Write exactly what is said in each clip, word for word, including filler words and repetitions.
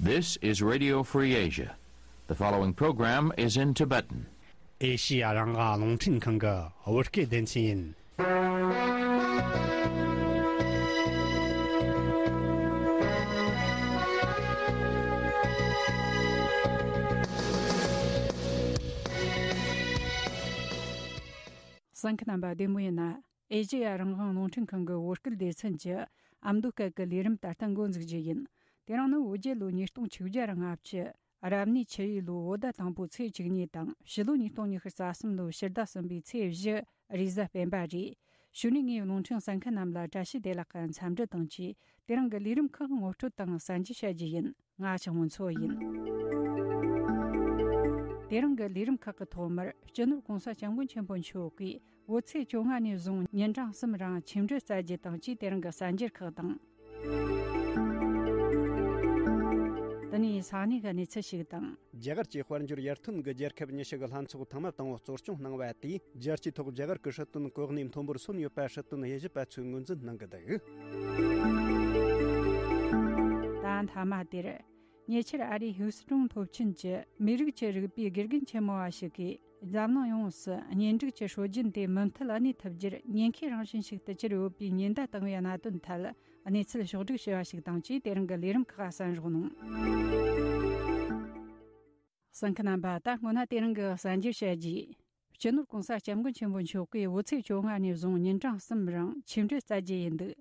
This is Radio Free Asia. The following program is in Tibetan. ཨེ་ཤི་ཡ་རང་དབང་རླུང་འཕྲིན་ཁང་གི་བོད་སྐད་སྡེ་ཚན་ཡིན། གསན་མཁན་རྣམ་པ་བདེ་མོ་ཡིན་ན། ཨེ་ཤི་ཡ་རང་དབང་རླུང་འཕྲིན་ཁང་གི་བོད་སྐད་སྡེ་ཚན་གྱི་ཨ་མདོ་སྐད་ཀྱི་ལས་རིམ་ད་ལྟ་འགོ་འཛུགས་རྒྱུ་ཡིན། དེ་རིང་ནི་བོད་རྒྱལ་ལོ་ཉིས་སྟོང་ཆིག་བརྒྱ་ལྔ་བཅུ། རབ་གནས་ཆུ་ཡོས་ལོའི་བོད་ཟླ་དང་པོའི་ཚེས་བཅུ་གཉིས་དང་། ཕྱི་ལོ་ཉིས་སྟོང་ཉི་ཤུ་རྩ་གསུམ་ལོའི་ཕྱི་ཟླ་གསུམ་པའི་ཚེས་བཞི། རེས་གཟའ་སྤེན་པ་རེད། གཞུག་ནས་ངས་རླུང་འཕྲིན་གསན་མཁན་རྣམས་ལ་བཀྲ་ཤིས་བདེ་ལེགས་ཀྱི་འཚམས་འདྲི་དང་བཅས། དེ་རིང་གི་ལས་རིམ་ཁག་ངོ་སྤྲོད་དང་གསན་རྒྱུ་བྱ་རྒྱུ་ཡིན། ང་ཆགས་སྔོན་འཚོ་ཡིན། དེ་རིང་གི་ལས་རིམ་ཁག་གི་ཐོག་མར་སྤྱི་ནོར་༸གོང་ས་༸སྐྱབས་མགོན་ཆེན་པོ་མཆོག་གིས་བོད་ཚེས་བཅོ་ལྔ་ནས་བཟུང་ཉིན་གྲངས་གསུམ་རིང་ཆིངས་འགྲིག་བསྩལ་རྒྱུ་དང་བཅས། དེ་རིང་གི་གསར་འགྱུར་ཁག་དང་། དེ་ནས་ས་གནས་ཀྱི་གནས་ཚུལ་ཞིག་དང་། རྒྱ་གར་གྱི་དཔལ་འབྱོར་ཡར་ཐོན་གྱི་རྒྱལ་ཁབ་ཉི་ཤུ་གི་ལྷན་ཚོགས་ཐེངས་མ་དང་པོ་གཙོ་སྐྱོང་གནང་བ་དེས། རྒྱལ་སྤྱིའི་ཐོག་རྒྱ་གར་གྱི་སྲིད་དོན་གོ་གནས་མཐོན་པོར་སོན་ཡོད་པ་སྲིད་དོན་དབྱེ་ཞིབ་པ་ཚོས་ངོས་འཛིན་གནང་གི་འདུག། ད་མཐའ་མ་དེར། ཉེ་ཆར་ཨ་རིའི་ཧིའུ་སི་ཀྲུང་སློབ་ཆེན་གྱི་མི་རིགས་ཀྱི་རིག་པའི་དགེ་རྒན་ཆེན་མོ་བ་ཞིག་གིས། འཛམ་གླིང་ཡོངས་སུ་གཉེན་སྒྲིག་གི་སྲོལ་རྒྱུན་དེ་མུ་མཐུད་གནས་ཐུབ་རྒྱུར་ཉེན་ཁའི་རང་བཞིན་ཞིག་ཏུ་གྱུར་ཡོད་པའི་ཉེན་བརྡ་བཏང་བའི་གནད་དོན་ཐད། གནས་ཚུལ་ཕྱོགས་བསྒྲིགས་བྱས་པ་ཞིག་དང་བཅས། དེ་རིང་གི་ལས་རིམ་ཁག་གསན་རོགས་གནང་། གསན་མཁན་རྣམ་པ། ད་སྔོན་ན་དེ་རིང་གི་གསར་འགྱུར་བཤད་རྒྱུ། སྤྱི་ནོར་༸གོང་ས་༸སྐྱབས་མགོན་ཆེན་པོ་མཆོག་གིས་བོད་ཚེས་བཅོ་ལྔ་ནས་བཟུང་ཉིན་གྲངས་གསུམ་རིང་ཆིངས་འགྲིག་བསྩལ་རྒྱུ་ཡིན་འདུག།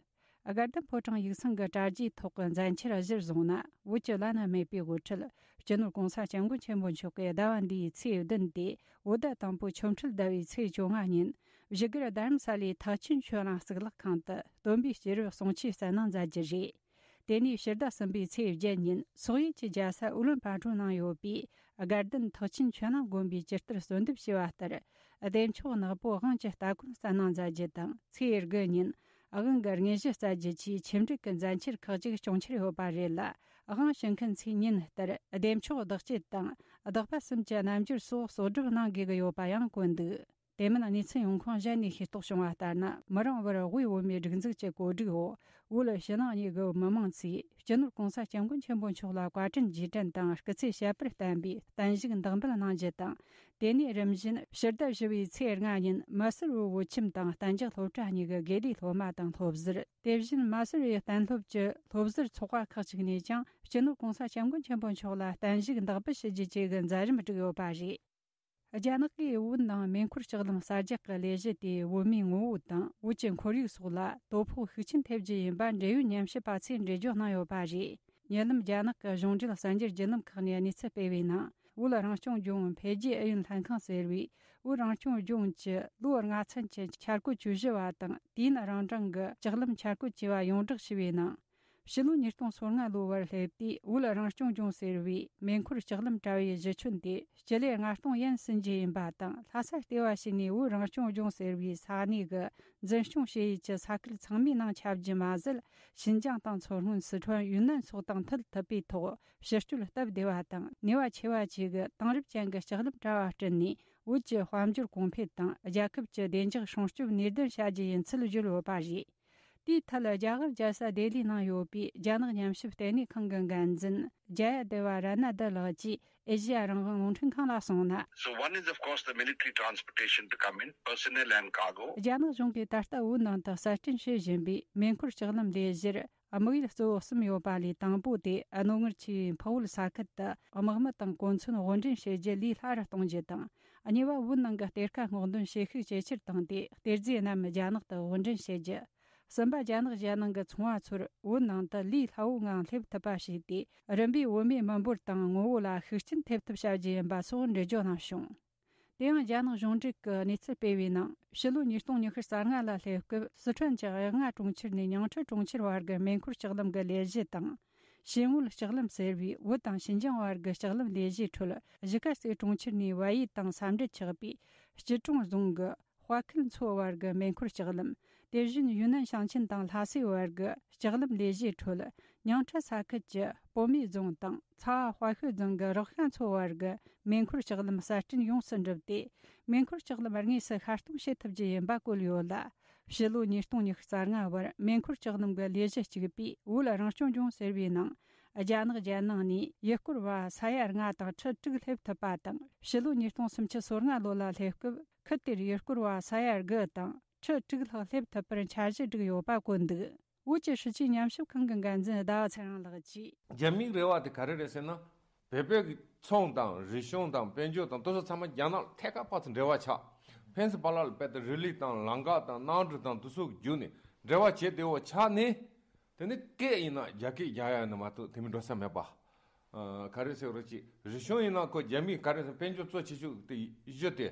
དགའ་ལྡན་ཕོ་བྲང་ཡིག་ཚང་གི་དྲ་རྒྱའི་ཐོག་གི་མཛད་འཆར་གཞིར་བཟུང་ན། བོད་ཀྱི་བླ་ན་མེད་པའི་དབུ་ཁྲིད་སྤྱི་ནོར་༸གོང་ས་༸སྐྱབས་མགོན་ཆེན་པོ་མཆོག་གིས་ཟླ་བ་འདིའི་ཚེས་བདུན་ཏེ། བོད་ཟླ་དང་པོའི་ཆོ་འཕྲུལ་ཟླ་བའི་ཚེས་བཅོ་ལྔ་ཉིན། བཞུགས་སྒར་རྡ་རམ་ས་ལའི་ཐེག་ཆེན་ཆོས་གླིང་གཙུག་ལག་ཁང་དུ་སྟོན་པའི་སྐྱེས་རབས་གསུང་ཆོས་གསན་གནང་མཛད་རྒྱུ་རེད། དེ་ནས་ཕྱི་ཟླ་གསུམ་པའི་ཚེས་བརྒྱད་ཉིན། སོག་ཡུལ་གྱི་རྒྱལ་ས་ཨུ་ལུན་པ་ཏྲོ་ནང་ཡོད་པའི་དགའ་ལྡན་ཐེག་ཆེན་ཆོས་གླིང་དགོན་པའི་ཇི་ལྟར་གསོལ་འདེབས་བྱས་པ་ལྟར། བདེ་མཆོག་ནག་པོ་དབང་གི་སྟ་གོན་གསན་གནང་མཛད་རྒྱུ་དང་། ཚེས་དགུ་ཉིན། དབང་གི་དངོས་གཞི་བསྩལ་རྒྱུ་བཅས་ཆིངས་འགྲིག་གི་མཛད་འཆར་ཁག་ཅིག་སྐྱོང་འཆར་ཡོད་པ་རེད་ལ། དབང་ཞུ་མཁན་ཚོས་ཉིན་ལྟར་བདེ་མཆོག་བདག་བསྐྱེད་དང་། བདག་པ་གསུམ་གྱི་རྣལ་འབྱོར་སོགས་གསོག་སྒྲུབ་གནང་དགོས་ཀྱི་ཡོད་པ་ཡང་བཀོད་འདུག། དེ་མིན་གནས་ཚུལ་ཡོང་ཁུངས་གཞན་ནས་ཤེས་རྟོགས་བྱུང་བ་ལྟར་ན། མི་རིང་བར་དབུས་བོད་མིའི་སྒྲིག་འཛུགས་ཀྱི་གོ་སྒྲིག་འོག། བོད་ཕྱི་ནང་གཉིས་ཀྱི་མི་མང་ཚོས་སྤྱི་ནོར་༸གོང་ས་༸སྐྱབས་མགོན་ཆེན་པོ་མཆོག་ལ་བཀའ་དྲིན་རྗེས་དྲན་དང་སྐུ་ཚེ་ཞབས་པད་བརྟན་པའི་བརྟན་བཞུགས་འདེགས་འབུལ་གནང་རྒྱུ་དང་། དེ་ནས་རིམ་བཞིན་ཕྱི་ཟླ་བཞི་པའི་ཚེས་ལྔ་ཉིན། མི་སེར་བོད་བོད་ཁྱིམ་དང་གཏན་འཇགས་སློབ་གྲྭ་གཉིས་ཀྱི་དགེ་ལས་སློབ་མ་དང་སློབ་ཟུར། དེ་བཞིན་མི་སེར་བའི་གཏན་སློབ་ཀྱི་སློབ་ཟུར་ཚོགས་པ་ཁག་ཅིག་ནས་ཀྱང་། སྤྱི་ནོར་༸གོང་ས་༸སྐྱབས་མགོན་ཆེན་པོ་མཆོག་ལ་བརྟན་བཞུགས་འདེགས་འབུལ་ཞུ་རྒྱུ་བཅས་ཀྱི་མཛད་རིམ་བསྒྲིགས་ཡོད་པ་རེད། རྒྱ་ནག་གིས་བོད་ནང་མེ་འཁོར་ལྕགས་ལམ་གསར་རྒྱག་གི་ལས་གཞི་དེས་བོད་མིའི་ངོ་བོ་དང་། བོད་ཀྱི་ཁོར་ཡུག་སོགས་ལ་དོ་ཕོག་ཤུགས་ཆེན་ཐེབས་རྒྱུ་ཡིན་པ། འབྲེལ་ཡོད་ཉམས་ཞིབ་པ་ཚོས་འགྲེལ་བརྗོད་གནང་ཡོད་པ་རེད། ཉེ་ལམ་རྒྱ་ནག་གི་གཞུང་འབྲེལ་གསར་འགྱུར་བརྒྱུད་ལམ་ཁག་ནས་གནས་ཚུལ་སྤེལ་བའི་ནང་། བོད་རང་སྐྱོང་ལྗོངས་འཕེལ་རྒྱས་ཨུ་ཡོན་ལྷན་ཁང་ཟེར་བས། བོད་རང་སྐྱོང་ལྗོངས་ཀྱི་ལོ་ལྔ་ཚན་གྱི་འཆར་འགོད་བཅུ་བཞི་བ་དང་། དུས་ཡུན་རིང་གྲངས་ཀྱི་ལྕགས་ལམ་འཆར་འགོད་ཅེས་པ་ཡོངས་བསྒྲགས་ཞུས་པའི་ནང་། ཕྱི་ལོ་ཉིས་སྟོང་སོ་ལྔ་ལོ་བར་སླེབས་དུས། བོད་རང་སྐྱོང་ལྗོངས་ཟེར་བའི་མེ་འཁོར་ལྕགས་ལམ་དྲ་བའི་གཞི་ཁྱོན་དེ་སྤྱི་ལེ་ལྔ་སྟོང་ཡན་ཟིན་རྒྱུ་ཡིན་པ་དང་། ལྷ་ས་ལྟེ་བ་བྱས་ནས་བོད་རང་སྐྱོང་ལྗོངས་ཟེར་བའི་ས་གནས་ཀྱི་འཛིན་སྐྱོང་བྱེད་ཡུལ་གྱི་ས་ཁུལ་ཚང་མའི་ནང་ཁྱབ་རྒྱུ་མ་ཟད། ཤིན་ཅང་དང་མཚོ་སྔོན། སི་ཁྲོན། ཡུན་ནན་སོགས་དང་མཐུད་ཐུབ་པའི་ཐོག། ཕྱི་སྐྱོད་སྟབས་བདེ་བ་དང་ནུས་པ་ཆེ་བ་བཅས་ཀྱི་དེང་རབས་ཅན་གྱི་ལྕགས་ལམ་དྲ་བ་བསྐྲུན་ནས། བོད་ཀྱི་དཔལ་འབྱོར་གོང་འཕེལ་དང་། རྒྱལ་ཁབ་ཀྱི་བདེ་འཇགས་སྲུང་སྐྱོབ་ནུས་ལྡན་བྱ་རྒྱུ་ཡིན་ཚུལ་བརྗོད་ཡོད་པ་རེད། དེའི་ཐད། རྒྱ་གར་རྒྱལ་ས་ལྡི་ལིའི་ནང་ཡོད་པའི་རྒྱ་ནག་ཉམས་ཞིབ་ལྟེ་གནས་ཁང་གི་འགན་འཛིན་ཇ་ཡ་དེ་བ་ར་ན་དི་ལགས་ཀྱིས་ཨེ་ཤེ་ཡ་རང་དབང་རླུང་འཕྲིན་ཁང་ལ་གསུངས་ན། So one is, of course, the military transportation to come in, personnel and cargo. རྒྱ་ནག་གཞུང་གིས་ད་ལྟ་བོད་ནང་དུ་གསར་སྐྲུན་བྱེད་བཞིན་པའི་མེ་འཁོར་ལྕགས་ལམ་ལས་གཞིར། དམིགས་ཡུལ་གཙོ་བོ་གསུམ་ཡོད་པ་ལས། དང་པོ་དེ་རྣོ་ངར་ཆེ་བའི་འཕགས་བོད་ས་ཁུལ་དུ་དམག་མི་དང་གོ་མཚོན་དབོར་འདྲེན་བྱེད་རྒྱུ་ལས་སླ་རུ་གཏོང་རྒྱུ་དང་། གཉིས་པ། བོད་ནང་གི་གཏེར་ཁ་སྔོག་འདོན་བྱེད་ཤུགས་ཇེ་ཆེར་བཏང་སྟེ། གཏེར་རྫས་རྣམས་རྒྱ་ནག་ཏུ་དབོར་འདྲེན་བྱེད་རྒྱུ། གསུམ་པ། རྒྱ་ནག་གཞན་ནང་གི་ཚོང་བ་ཚོར་བོད་ནང་དུ་ལས་སླ་བོའི་ངང་སླེབས་ཐུབ་པ་བྱས་ཏེ། རིམ་པས་བོད་མིའི་མི་འབོར་དང་ངོ་བོ་ལ་ཤུགས་རྐྱེན་ཐེབས་ཐབས་བྱ་རྒྱུ་ཡིན་པ་སོགས་འགྲེལ་བརྗོད་གནང་བྱུང་། དེ་ཡང་རྒྱ་ནག་གཞུང་འབྲེལ་གྱི་གནས་ཚུལ་སྤེལ་བའི་ནང་། ཕྱི་ལོ་ཉིས་སྟོང་ཉི་ཤུ་རྩ་ལྔ་ལ་སླེབས་སྐབས། སི་ཁྲོན་གྱི་གཡག་རྔ་གྲོང་ཁྱེར་ནས་ཉང་ཁྲི་གྲོང་ཁྱེར་བར་གྱི་མེ་འཁོར་ལྕགས་ལམ་གྱི་ལས་གཞི་དང་། ཞིང་ངོར་ལྕགས་ལམ་ཟེར་བའི་བོད་དང་ཤིན་ཅང་བར་གྱི་ལྕགས་ལམ་ལས་གཞིའི་ཁྲོད། གཞིས་ཀ་རྩེ་གྲོང་ཁྱེར་ནས་བལ་ཡུལ་དང་ས་འབྲེལ་ཆགས་པའི་སྐྱིད་གྲོང་རྫོང་གི་དཔའ་ཁུལ་མཚོ་བར་གྱི་མེ་འཁོར་ལྕགས་ལམ། དེ་བཞིན་ཡུན་ནན་ཞིང་ཆེན་དང་ལྷ་སའི་བར་གྱི་ལྕགས་ལམ་ལས་གཞིའི་ཁྲོད། ཉང་ཁྲི་ས་ཁུལ་གྱི་པོ་མེ་རྫོང་དང་ཚ་བ་དཔའ་ཤོད་རྫོང་གི་རག་ཤ་མཚོ་བར་གྱི་མེ་འཁོར་ལྕགས་ལམ་གསར་སྐྲུན་ཡོངས་སུ་འགྲུབ་སྟེ། མེ་འཁོར་ལྕགས་ལམ་དངོས་སུ་ཤར་གཏོང་བྱེད་ཐུབ་རྒྱུ་ཡིན་པ་བཀོད་ཡོད་ལ། ཕྱི་ལོ་ཉིས་སྟོང་ཉི་ཤུ་རྩ་ལྔ་བར་མེ་འཁོར་ལྕགས་ལམ་གྱི་ལས་གཞི་གཅིག་པས་བོད་རང་སྐྱོང་ལྗོངས་ཟེར་བའི་ནང་ རྒྱ་ནག་རྒྱལ་ནང་ནས་ཡུལ་སྐོར་བ་ས་ཡ་ལྔ་དང་ཁྲི་དྲུག་སླེབས་ཐུབ་པ་དང་། ཕྱི་ལོ་ཉིས་སྟོང་སུམ་ཅུ་སོ་ལྔ་ལོ་ལ་སླེབས་སྐབས་ཁུལ་དེར་ཡུལ་སྐོར་བ་ས་ཡ་དགུ་དང་ཁྲི་དྲུག་ལྷག་སླེབས་ཐུབ་པར་འཆར་གཞི་བསྒྲིགས་ཡོད་པ་བཀོད་འདུག། བོད་ཀྱི་སྲིད་བྱུས་ཉམས་ཞིབ་ཁང་གི་འགན་འཛིན་ཟླ་བ་ཚེ་རིང་ལགས་ཀྱིས། རྒྱ་མིའི་རེ་བ་དེ་ག་རེ་རེད་ཟེར་ན། བོད་པའི་གི་ཚོང་དང་རིག་གཞུང་དང་དཔལ་འབྱོར་དང་དེ་ཚོ་ཚང་མ་རྒྱ་ནག་ཐད་ཀར་ཕར་ཚུར་འབྲེལ་བ་ཆགས། ཕན་སི་པ་ལ་ལ་དཔེ་དེ་རི་ལི་དང་ལམ་ཁ་དང་གནམ་གྲུ་དང་དེ་ཚོ་བརྒྱུད་ནས་འབྲེལ་བ་བྱེད་བདེ་བོ་ཆགས་ནས། དེ་ནི་སྐད་ཡིན་ན་རྒྱ་སྐད་རྒྱག་ཡ་ནི་མ་གཏོགས་དེ་མིན་འགྲོ་ས་མེད་པ། ཨ། ག་རེ་ཟེར་རོ་ཅིག་རིག་གཞུང་ཡིན་ན་ཁོ་རྒྱ་མིས་ག་རེ་ཟེར་དཔལ་འབྱོར་གཙོ་ཆེ་ཤོས་དེ་གཞི་དེ།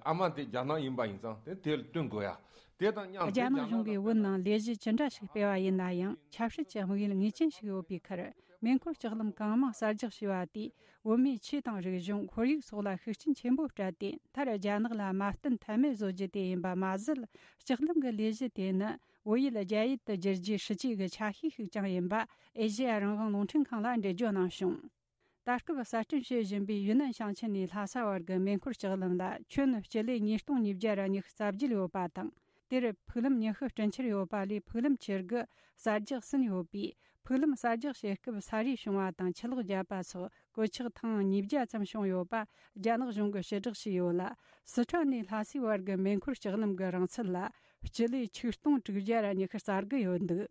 ཨ་མ་དེ་རྒྱ་ནག་ཡིན་པ་ཡིན་ཙང་དེ་དེ་ལ་བསྟུན་དགོས་ཡ། དེ་དང་མཉམ་དུ་རྒྱ་ནག་གཞུང་གིས་བོད་ནང་ལས་གཞི་ཅི་འདྲ་ཞིག་སྤེལ་བ་ཡིན་ན་ཡང་ཆབ་སྲིད་ཀྱི་དམིགས་ཡུལ་ངེས་ཅན་ཞིག་ཡོད་པའི་ཁར། མེ་འཁོར་ལྕགས་ལམ་གང་མང་གསར་རྒྱག་བྱས་པ་དེས་བོད་མིའི་ཆོས་དང་རིག་གཞུང་། ཁོར་ཡུག་སོགས་ལ་ཤུགས་རྐྱེན་ཆེན་པོ་སྤྲད་དེ། མཐར་རྒྱ་ནག་ལ་མ་བསྟུན་ཐབས་མེད་བཟོ་རྒྱུ་དེ་ཡིན་པ་མ་ཟད། ལྕགས་ལམ་གྱི་ལས་གཞི་དེ་ནི་བོད་ཡུལ་རྒྱ་ཡུལ་དུ་བསྒྱུར་རྒྱུའི་སྲིད་ཇུས་ཀྱི་ཆ་ཤས་ཤིག་ཀྱང་ཡིན་པ་ཨེ་ཤེ་ཡ་རང་དབང་རླུང་འཕྲིན་ཁང་ལ་འགྲེལ་བརྗོད་གནང་བྱུང་། ད་སྐབས་གསར་སྐྲུན་བྱེད་བཞིན་པའི་ཡུན་ནན་ཞིང་ཆེན་ནས་ལྷ་ས་བར་གྱི་མེ་འཁོར་ལྕགས་ལམ་ལ་ཁྱོན་སྤྱི་ལེ་ཉིས་སྟོང་ཉིས་བརྒྱ་ར་ཉི་ཤུ་རྩ་བརྒྱད་ཡོད་པ་དང་། དེར་ཕུག་ལམ་ཉི་ཤུ་སྤྲིན་ཆེར་ཡོད་པ་ལས་ཕུག་ལམ་ཆེར་དགུ་གསར་རྒྱག་ཟིན་ཡོད་པས། ཕུག་ལམ་གསར་རྒྱག་བྱེད་སྐབས་ས་རུད་བྱུང་བ་དང་ཆུ་ལོག་བརྒྱབ་པ་སོགས་གོད་ཆག་ཐེངས་ཉིས་བརྒྱ་ཙམ་བྱུང་ཡོད་པ་རྒྱ་ནག་གཞུང་གིས་ཕྱིར་བསྒྲགས་བྱས་ཡོད་ལ། སི་ཁྲོན་ནས་ལྷ་སའི་བར་གྱི་མེ་འཁོར་ལྕགས་ལམ་གྱི་རིང་ཚད་ལ་སྤྱི་ལེ་ཆིག་སྟོང་དྲུག་བརྒྱ་ར་ཉི་ཤུ་རྩ་དགུ་ཡོད་འདུག།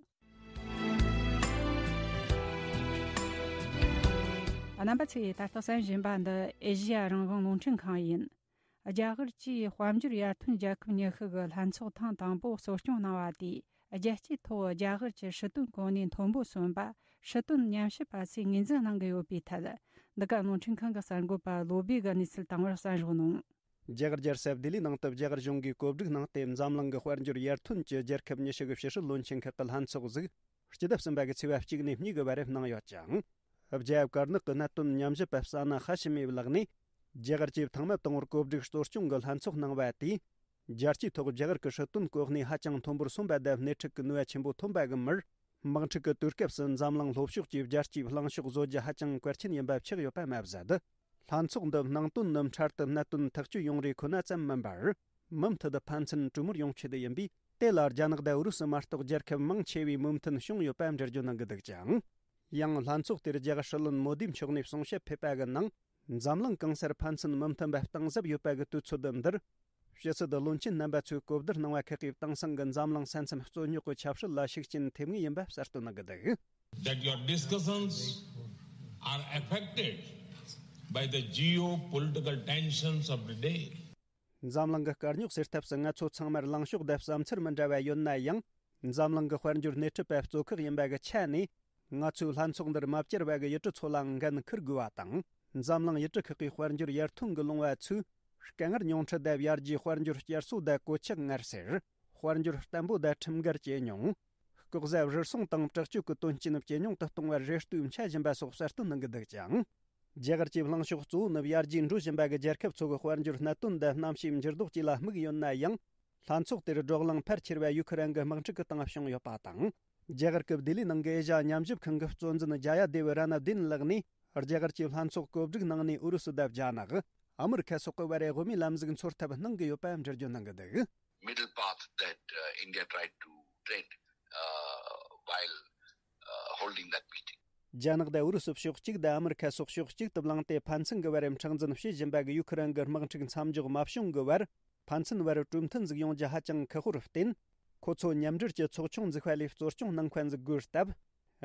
རྣམ་པ་ཚོས་ད་ལྟ་གསན་བཞིན་པ་འདི་ཨེ་ཤེ་ཡ་རང་དབང་རླུང་འཕྲིན་ཁང་ཡིན། རྒྱ་གར་གྱིས་དཔལ་འབྱོར་ཡར་ཐོན་རྒྱལ་ཁབ་ཉི་ཤུ་གི་ལྷན་ཚོགས་ཐེངས་དང་པོ་གཙོ་སྐྱོང་གནང་བ་དེས། རྒྱལ་སྤྱིའི་ཐོག་རྒྱ་གར་གྱི་སྲིད་དོན་གོ་གནས་མཐོན་པོ་སོན་པ། སྲིད་དོན་ཉམས་ཞིབ་པ་ཚོས་ངོས་འཛིན་གནང་གི་ཡོད་པའི་ཐད། འདི་ག་རླུང་འཕྲིན་ཁང་གི་གསར་འགོད་པ་བློ་སྦེ་གིས་གནས་ཚུལ་དང་པོར་གསན་རོགས་གནང་། རྒྱ་གར་རྒྱལ་ས་ལྡི་ལིའི་ནང་དུ་རྒྱ་གར་གཞུང་གིས་གོ་སྒྲིག་གནང་སྟེ། འཛམ་གླིང་གི་དཔལ་འབྱོར་ཡར་ཐོན་གྱི་རྒྱལ་ཁབ་ཉི་ཤུ་གི་ཕྱི་སྲིད་བློན་ཆེན་ཁག་གི་ལྷན་ཚོགས་ཟིག་སྤྱི་ཟླ་གསུམ་པ་གི་ཚེས་པ་གཅིག་ནས་གཉིས་གི་བར་གནང་ཡོད་ཅིང་། རྒྱལ་ཡབ་ཀར་ནག་གི་གནད་དོན་ཉམས་ཞིབ་པ་ཟ་ན་ཧ་ཤི་མིའི་ལག་ནས། རྒྱ་གར་གྱིས་ཐེངས་མ་དང་པོར་གོ་སྒྲིག་གཙོ་སྐྱོང་གི་ལྷན་ཚོགས་གནང་བ་དེས། རྒྱལ་སྤྱིའི་ཐོག་རྒྱ་གར་གྱི་སྲིད་དོན་གོ་གནས་ཧ་ཅང་མཐོན་པོར་སོན་པ་དང་། སྣེ་ཁྲིད་ཀྱི་ནུས་པ་ཆེན་པོ་ཐོན་པ་གི་མིར། དམག་འཁྲུག་གི་དུས་སྐབས་སུ་འཛམ་གླིང་ལྷོ་ཕྱོགས་ཀྱིས་རྒྱལ་སྤྱིའི་ལངས་ཕྱོགས་བཟོ་རྒྱུ་ཧ་ཅང་གལ་ཆེན་ཡིན་པ་ཆགས་ཡོད་པ་མ་ཟད། ལྷན་ཚོགས་འདི་གནང་དོན་ནི་འཕྲལ་དུ་གནད་དོན་ཐག་གཅོད་ཡོང་རེ་ཁོ་ན་ཙམ་མིན་པར། མུ་མཐུད་དུ་ཕན་ཚུན་གྲོས་མོལ་ཡོང་ཆེད་དུ་ཡིན་པས། དེ་ལ་རྒྱ་ནག་དང་ཨུ་རུ་སུ་མ་གཏོགས་རྒྱལ་ཁབ་མང་ཆེ་བས་མོས་མཐུན་བྱུང་ཡོད་པ་འགྲེལ་བརྗོད་གནང་གི་འདུག་ཅིང་། ཡང་ལྷན་ཚོགས་དེར་རྒྱ་གར་སྲིད་བློན་མོ་དིས་མཆོག་ནས་གསུང་བཤད་ཕེབས་པ་གི་ནང་། འཛམ་གླིང་གང་སར་ཕན་ཚུན་མི་མཐུན་པ་གཏིང་ཟབ་ཡོད་པ་གི་དུས་ཚོད་འདིར། ཕྱི་སྲིད་བློན་ཆེན་རྣམ་པ་ཚོས་གོ་བསྡུར་གནང་བ་ཁག་གིས་དེང་སང་གི་འཛམ་གླིང་ས་མཚམས་རྩོད་རྙོག་གི་ཆབ་སྲིད་ལ་ཤུགས་རྐྱེན་ཐེབས་ངེས་ཡིན་པ་གསལ་སྟོན་གནང་གི་འདུག། That your discussions are affected by the geopolitical tensions of the day. འཛམ་གླིང་གི་དཀའ་རྙོག་སེལ་ཐབས་སུ་ང་ཚོ་ཚང་མར་ལངས་ཕྱོགས་དང་བསམ་ཚུལ་མི་འདྲ་བ་ཡོད་ན་ཡང་། འཛམ་གླིང་གི་དཔལ་འབྱོར་སྣེ་ཁྲིད་པ་གཙོ་ཁག་ཡིན་པ་གི་ཆ་ནས། ང་ཚོས་ལྷན་ཚོགས་འདིར་མ་བཅར་བ་གི་ཡུལ་གྲུ་ཚོ་ལ་འགན་འཁུར་དགོས་པ་དང་། འཛམ་གླིང་ཡུལ་གྲུ་ཁག་གིས་དཔལ་འབྱོར་ཡར་ཐོན་གྱི་ལོང་བ་ཚོས། དཀའ་ངལ་ཉུང་འཕྲི་དང་། ཡར་རྒྱས་དཔལ་འབྱོར་བསྐྱར་གསོ་དང་། གོད་ཆག་སྔར་སེལ། དཔལ་འབྱོར་བརྟན་པོ་དང་ཁྲིམས་འགལ་ཇེ་ཉུང་། ལྐོག་ཟ་རུལ་སུངས་དང་། དྲག་སྤྱོད་ཀྱི་དོན་རྐྱེན་ཇེ་ཉུང་དུ་གཏོང་བར་རེ་ལྟོས་འཆའ་བཞིན་པ་སོགས་གསལ་སྟོན་གནང་གི་འདུག་ཅིང་། རྒྱ་གར་གྱི་ལངས་ཕྱོགས་གཙོ་བོ་ནི། ཡར་རྒྱས་འགྲོ་བཞིན་པ་གི་རྒྱལ་ཁབ་ཚོ་གི་དཔལ་འབྱོར་གནད་དོན་དང་གནམ་གཤིས་འགྱུར་ལྡོག་བཅས་ལ་དམིགས་ཡོད་ན་ཡང་། ལྷན་ཚོགས་དེར་བགྲོ་གླེང་ཕལ་ཆེར་བ་ཡུ་ཁུ་རན་གྱི་དམག་འཁྲུག་གི་སྟེང་བྱུང་ཡོད་པ་དང་། རྒྱ་གར་གྱི་ལྡི་ལི་ནང་གི་ཨེ་ཤ་ཡ་ཉམས་ཞིབ་ཁང་གི་གཙོ་འཛིན་ཇ་ཡ་དེ་བི་ར་ན་དིན་ལགས་ནས། རྒྱ་གར་གྱི་ལྷན་ཚོགས་གོ་སྒྲིག་གནང་ནས། ཨུ་རུ་སུ་དང་རྒྱ་ནག། ཨ་མི་རི་ཁ་སོགས་ཀྱི་བར་དབུ་མའི་ལམ་ཟིག་འཚོལ་ཐབས་གནང་གི་ཡོད་པ་འགྲེལ་བརྗོད་གནང་གི་འདུག། Middle path that uh, India tried to tread uh, while uh, holding that meeting. རྒྱ་ནག་དང་ཨུ་རུ་སུ་ཕྱོགས་གཅིག་དང་ཨ་མི་རི་ཁ་སོགས་ཕྱོགས་གཅིག་ཏུ་བླངས་ཏེ། ཕན་ཚུན་གྱི་བར་མཁྲེགས་འཛིན་བྱེད་བཞིན་པ་གི་ཡུ་ཁུ་རན་གྱི་དམག་འཁྲུག་མཚམས་འཇོག་མ་བྱུང་གི་བར། ཕན་ཚུན་བར་གྲོས་མཐུན་ཟིག་ཡོང་རྒྱུ་ཧ་ཅང་ཁག་པོར་བརྟེན། ཁོ་ཚོ་མཉམ་འབྲེལ་གྱི་ཚོགས་ཆུང་འཛུགས་པ་ལས་གཙོ་སྐྱོང་གནང་མཁན་ཟིག་དགོས་སྟབས།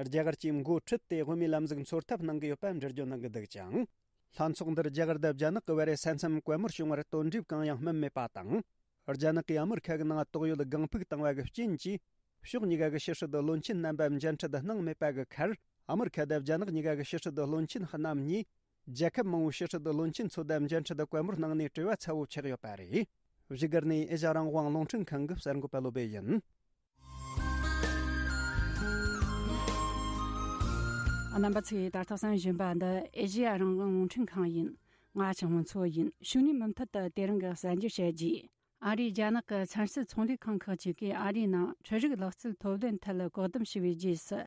རྒྱ་གར་གྱིས་འགོ་ཁྲིད་དེ། དབུ་མའི་ལམ་ཟིག་འཚོལ་ཐབས་གནང་གི་ཡོད་པ་འགྲེལ་བརྗོད་གནང་གི་འདུག་ཅིང་། ལྷན་ཚོགས་འདིར་རྒྱ་གར་དང་རྒྱ་ནག་གི་བར་ས་མཚམས་གོ་མོར་བྱུང་བར་དོན་འགྲུབ་གང་ཡང་སྨིན་མེད་པ་དང་། རྒྱ་ནག་གིས་ཨ་མི་རི་ཁ་གི་ནང་བཏོག་ཡོད་གང་ཕུག་བཏང་བ་གི་རྐྱེན་གྱིས། ཕྱོགས་གཉིས་ཀ་གི་ཕྱི་སྲིད་བློན་ཆེན་རྣམ་པ་མཇལ་འཕྲད་གནང་མེད་པ་གི་ཁར། ཨ་མི་རི་ཁ་དང་རྒྱ་ནག་གཉིས་ཀ་གི་ཕྱི་སྲིད་བློན་ཆེན་རྣམ་གཉིས། རྒྱལ་ཁབ་མང་བོའི་ཕྱི་སྲིད་བློན་ཆེན་ཚོ་དང་མཇལ་འཕྲད་དང་གོ་མོར་གནང་ནས་བྲེལ་བ་ཚ་བོ་ཆགས་ཡོད་པ་རེད། བཞུགས་སྒར་ནས་ཨེ་ཤ་ཡ་རང་དབང་རླུང་འཕྲིན་ཁང་གི་གསར་འགོད་པ་བློ་སྦེ་ཡིན། རྣམ་པ་ཚོས་ད་ལྟ་གསན་བཞིན་པ་འདི་ཨེ་ཤེ་ཡ་རང་དབང་རླུང་འཕྲིན་ཁང་ཡིན། ང་ཆུང་མོ་མཚོ་ཡིན། ཕྱུགས་ནས་མུ་མཐུད་དུ་དེ་རིང་གི་གསར་འགྱུར་བཤད་རྒྱུ། ཨ་རིའི་རྒྱ་ནག་གི་ཚན་རྩལ་ཚོང་ལས་ཁང་ཁག་ཅིག་གིས་ཨ་རིའི་ནང་འཕྲུལ་རིག་ལག་རྩལ་ཐོབ་ལེན་ཐད་བཀག་སྡོམ་བྱས་པའི་རྗེས་སུ།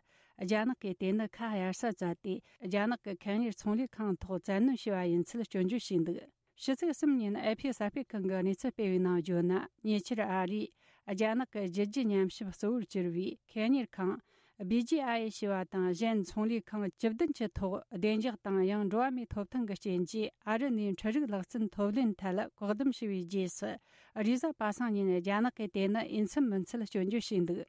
རྒྱ་ནག་གིས་དེ་ནི་ཁ་གཡར་ས་བཙལ་ཏེ། རྒྱ་ནག་གི་ཁེ་གཉེར་ཚོང་ལས་ཁང་ཐོག་བཙན་གནོན་བྱས་པ་ཡིན་ཚུལ་སྐྱོན་བརྗོད་བྱས་འདུག། ཕྱི་ཚེས་གསུམ་ཉིན་ཨེ་ཕི་གསར་སྤེལ་ཁང་གིས་གནས་ཚུལ་སྤེལ་བའི་ནང་བརྗོད་ན། ཉེ་ཆར་ཨ་རིས་རྒྱ་ནག་གི་རྒྱུད་རྒྱུ་ཉམས་ཞིབ་གཙོ་བོར་གྱུར་བའི་ཁེ་གཉེར་ཁང་ བི་ཇི་ཨའི་ཞེས་པ་དང་གཞན་ཚོང་ལས་ཁང་བཅུ་བདུན་གྱི་ཐོག་བདེ་འཇགས་དང་ཡང་འགྲོ་བ་མིའི་ཐོབ་ཐང་གི་རྐྱེན་གྱིས་ཨ་རི་ནས་འཕྲུལ་རིག་ལག་རྩལ་ཐོབ་ལེན་ཐད་བཀག་སྡོམ་བྱས་པའི་རྗེས་སུ། རེས་གཟའ་པ་སངས་ཉིན་རྒྱ་ནག་གིས་དེ་ནི་འོས་འཚམ་མིན་ཚུལ་སྐྱོན་བརྗོད་བྱས་འདུག་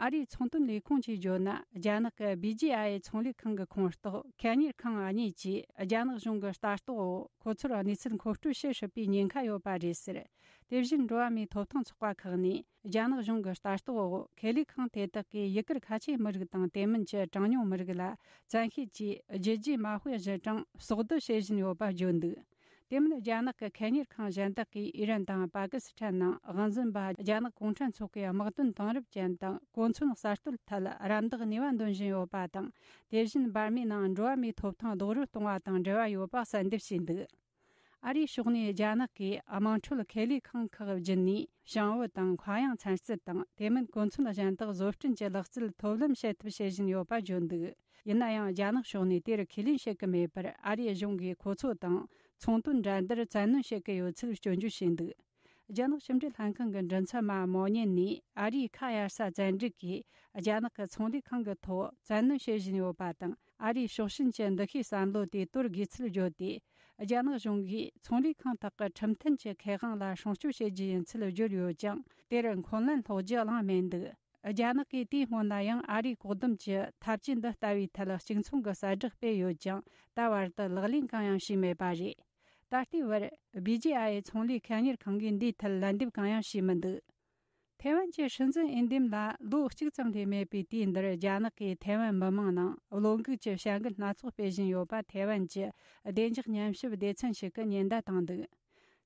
ཨ་རིའི་ཚོང་དོན་ལས་ཁུངས་ཀྱིས་བརྗོད་ན། རྒྱ་ནག་གི་བི་ཇི་ཨའི་ཚོང་ལས་ཁང་གི་ཁོངས་གཏོགས་ཁེ་གཉེར་ཁང་གཉིས་ཀྱིས་རྒྱ་ནག་གཞུང་གི་ལྟ་རྟོག་འོག་ཁོ་ཚོར་གནས་ཚུལ་མཁོ་སྤྲོད་བྱེད་སྲིད་པའི་ཉེན་ཁ་ཡོད་པ་རེད་ཟེར། དེ་བཞིན་འགྲོ་བ་མིའི་ཐོབ་ཐང་ཚོགས་པ་ཁག་ནས་རྒྱ་ནག་གཞུང་གི་ལྟ་རྟོག་འོག་ཁེ་ལས་ཁང་དེ་དག་གིས་ཡི་གེར་ཁ་ཆེའི་མི་རིགས་དང་དེ་མིན་གྱི་གྲངས་ཉུང་མི་རིགས་ལ་བཙན་ཤེད་ཀྱིས་རྒྱུད་རྒྱུ་མ་དཔེ་གཞི་གྲངས་ཟོག་བསྡུ་བྱེད་བཞིན་ཡོད་པ་བརྗོད་འདུག་དེ་མིན་རྒྱ་ནག་གི་ཁེ་གཉེར་ཁང་གཞན་དག་གིས་ཨི་རན་དང་པ་ཀི་སི་ཐན་ནང་དབང་འཛིན་པ་རྒྱ་ནག་གུང་ཁྲན་ཚོགས་པའི་དམག་དོན་དེང་རབས་ཅན་དང་གོ་མཚོན་གསར་གཏོད་ཐད་རམ་འདེགས་ནུས་པ་འདོན་བཞིན་ཡོད་པ་དང་། དེ་བཞིན་འབར་མའི་ནང་འགྲོ་བ་མིའི་ཐོབ་ཐང་རྡོག་རོལ་གཏོང་བ་དང་འབྲེལ་བ་ཡོད་པ་གསལ་འདེབས་བྱས་འདུག་ཨ་རིའི་ཕྱོགས་ནས་རྒྱ་ནག་གིས་དམངས་ཁྲོད་ཁེ་ལས་ཁང་ཁག་བརྒྱུད་ནས་ཞིང་བུ་དང་མཁའ་དབྱིངས་ཚན་རྩལ་དང་དེ་མིན་གོ་མཚོན་གཞན་དག་བཟོ་སྐྲུན་གྱི་ལག་རྩལ་ཐོབ་ལམ་བྱེད་ཐབས་བྱེད་བཞིན་ཡོད་པ་བརྗོད་འདུག་ཡིན་ན་ཡང་རྒྱ་ནག་ཕྱོགས་ནས་དེར་ཁས་ལེན་བྱེད་ཀྱི་མེད་པར་ཨ་རིའི་གཞུང་གིས་ཁོ་ཚོ་དང་ཚོང་དོན་འགྲན་བསྡུར་བཙན་གནོན་བྱེད་ཀྱི་ཡོད་ཚུལ་སྐྱོན་བརྗོད་བྱས་འདུག་རྒྱ་ནག་ཕྱི་འབྲེལ་ལྷན་ཁང་གི་མགྲིན་ཚབ་པ་མོ་ཉན་ནས་ཨ་རིའི་ཁ་གཡར་ས་བཙན་འགྲིག་གིས་རྒྱ་ནག་གི་ཚོང་ལས་ཁང་གི་ཐོག་བཙན་གནོན་བྱེད་བཞིན་ཡོད་པ་དང་། ཨ་རིའི་ཕྱོགས་ཞེན་གྱི་འདུ་ཤེས་བསམ་བློ་དེ་དོར་དགོས་ཚུལ་བརྗོད་དེ། རྒྱ་ནག་གཞུང་གིས་ཚོང་ལས་ཁང་དག་གི་ཁྲིམས་མཐུན་གྱི་ཁེ་དབང་ལ་སྲུང་སྐྱོབ་བྱེད་རྒྱུ་ཡིན་ཚུལ་བརྗོད་ཡོད་ཀྱང་། དེར་འཁོན་ལན་སློག་རྒྱུ་གླེང་མེད་འདུག་རྒྱ་ནག་གིས་དེའི་སྔོན་ལ་ཡང་ཨ་རིའི་བཀག་སྡོམ་གྱི་ཐབས་ཇུས་འདི་ལྟ་བུའི་ཐད་གཅིག་མཚུངས་ཀྱི་གསལ་བསྒྲགས་སྤེལ་ཡོད་ཀྱང་། ད་བར་དུ་ལག་ལེན་གང་ཡང་བྱས་མེད་པ་རེད། ད་ལྟའི་བར་བི་ཇི་ཨའི་ཚོང་ལས་ཁེ་གཉེར་ཁང་གིས་འདིའི་ཐད་ལན་འདེབས་གང་ཡང་བྱས་མི་འདུག་ཐའེ་ཝན་གྱི་སྲིད་འཛིན་འོས་འདེམས་ལ་ལོ་གཅིག་ཙམ་ལས་མེད་པའི་དུས་འདིར། རྒྱ་ནག་གིས་ཐའེ་ཝན་མི་མང་ནང་བློ་འགུག་གི་བྱ་འགུལ་སྣ་ཚོགས་སྤེལ་བཞིན་ཡོད་པ། ཐའེ་ཝན་གྱི་བདེ་འཇགས་ཉམས་ཞིབ་སྡེ་ཚན་ཞིག་གིས་ཉེན་བརྡ་བཏང་འདུག་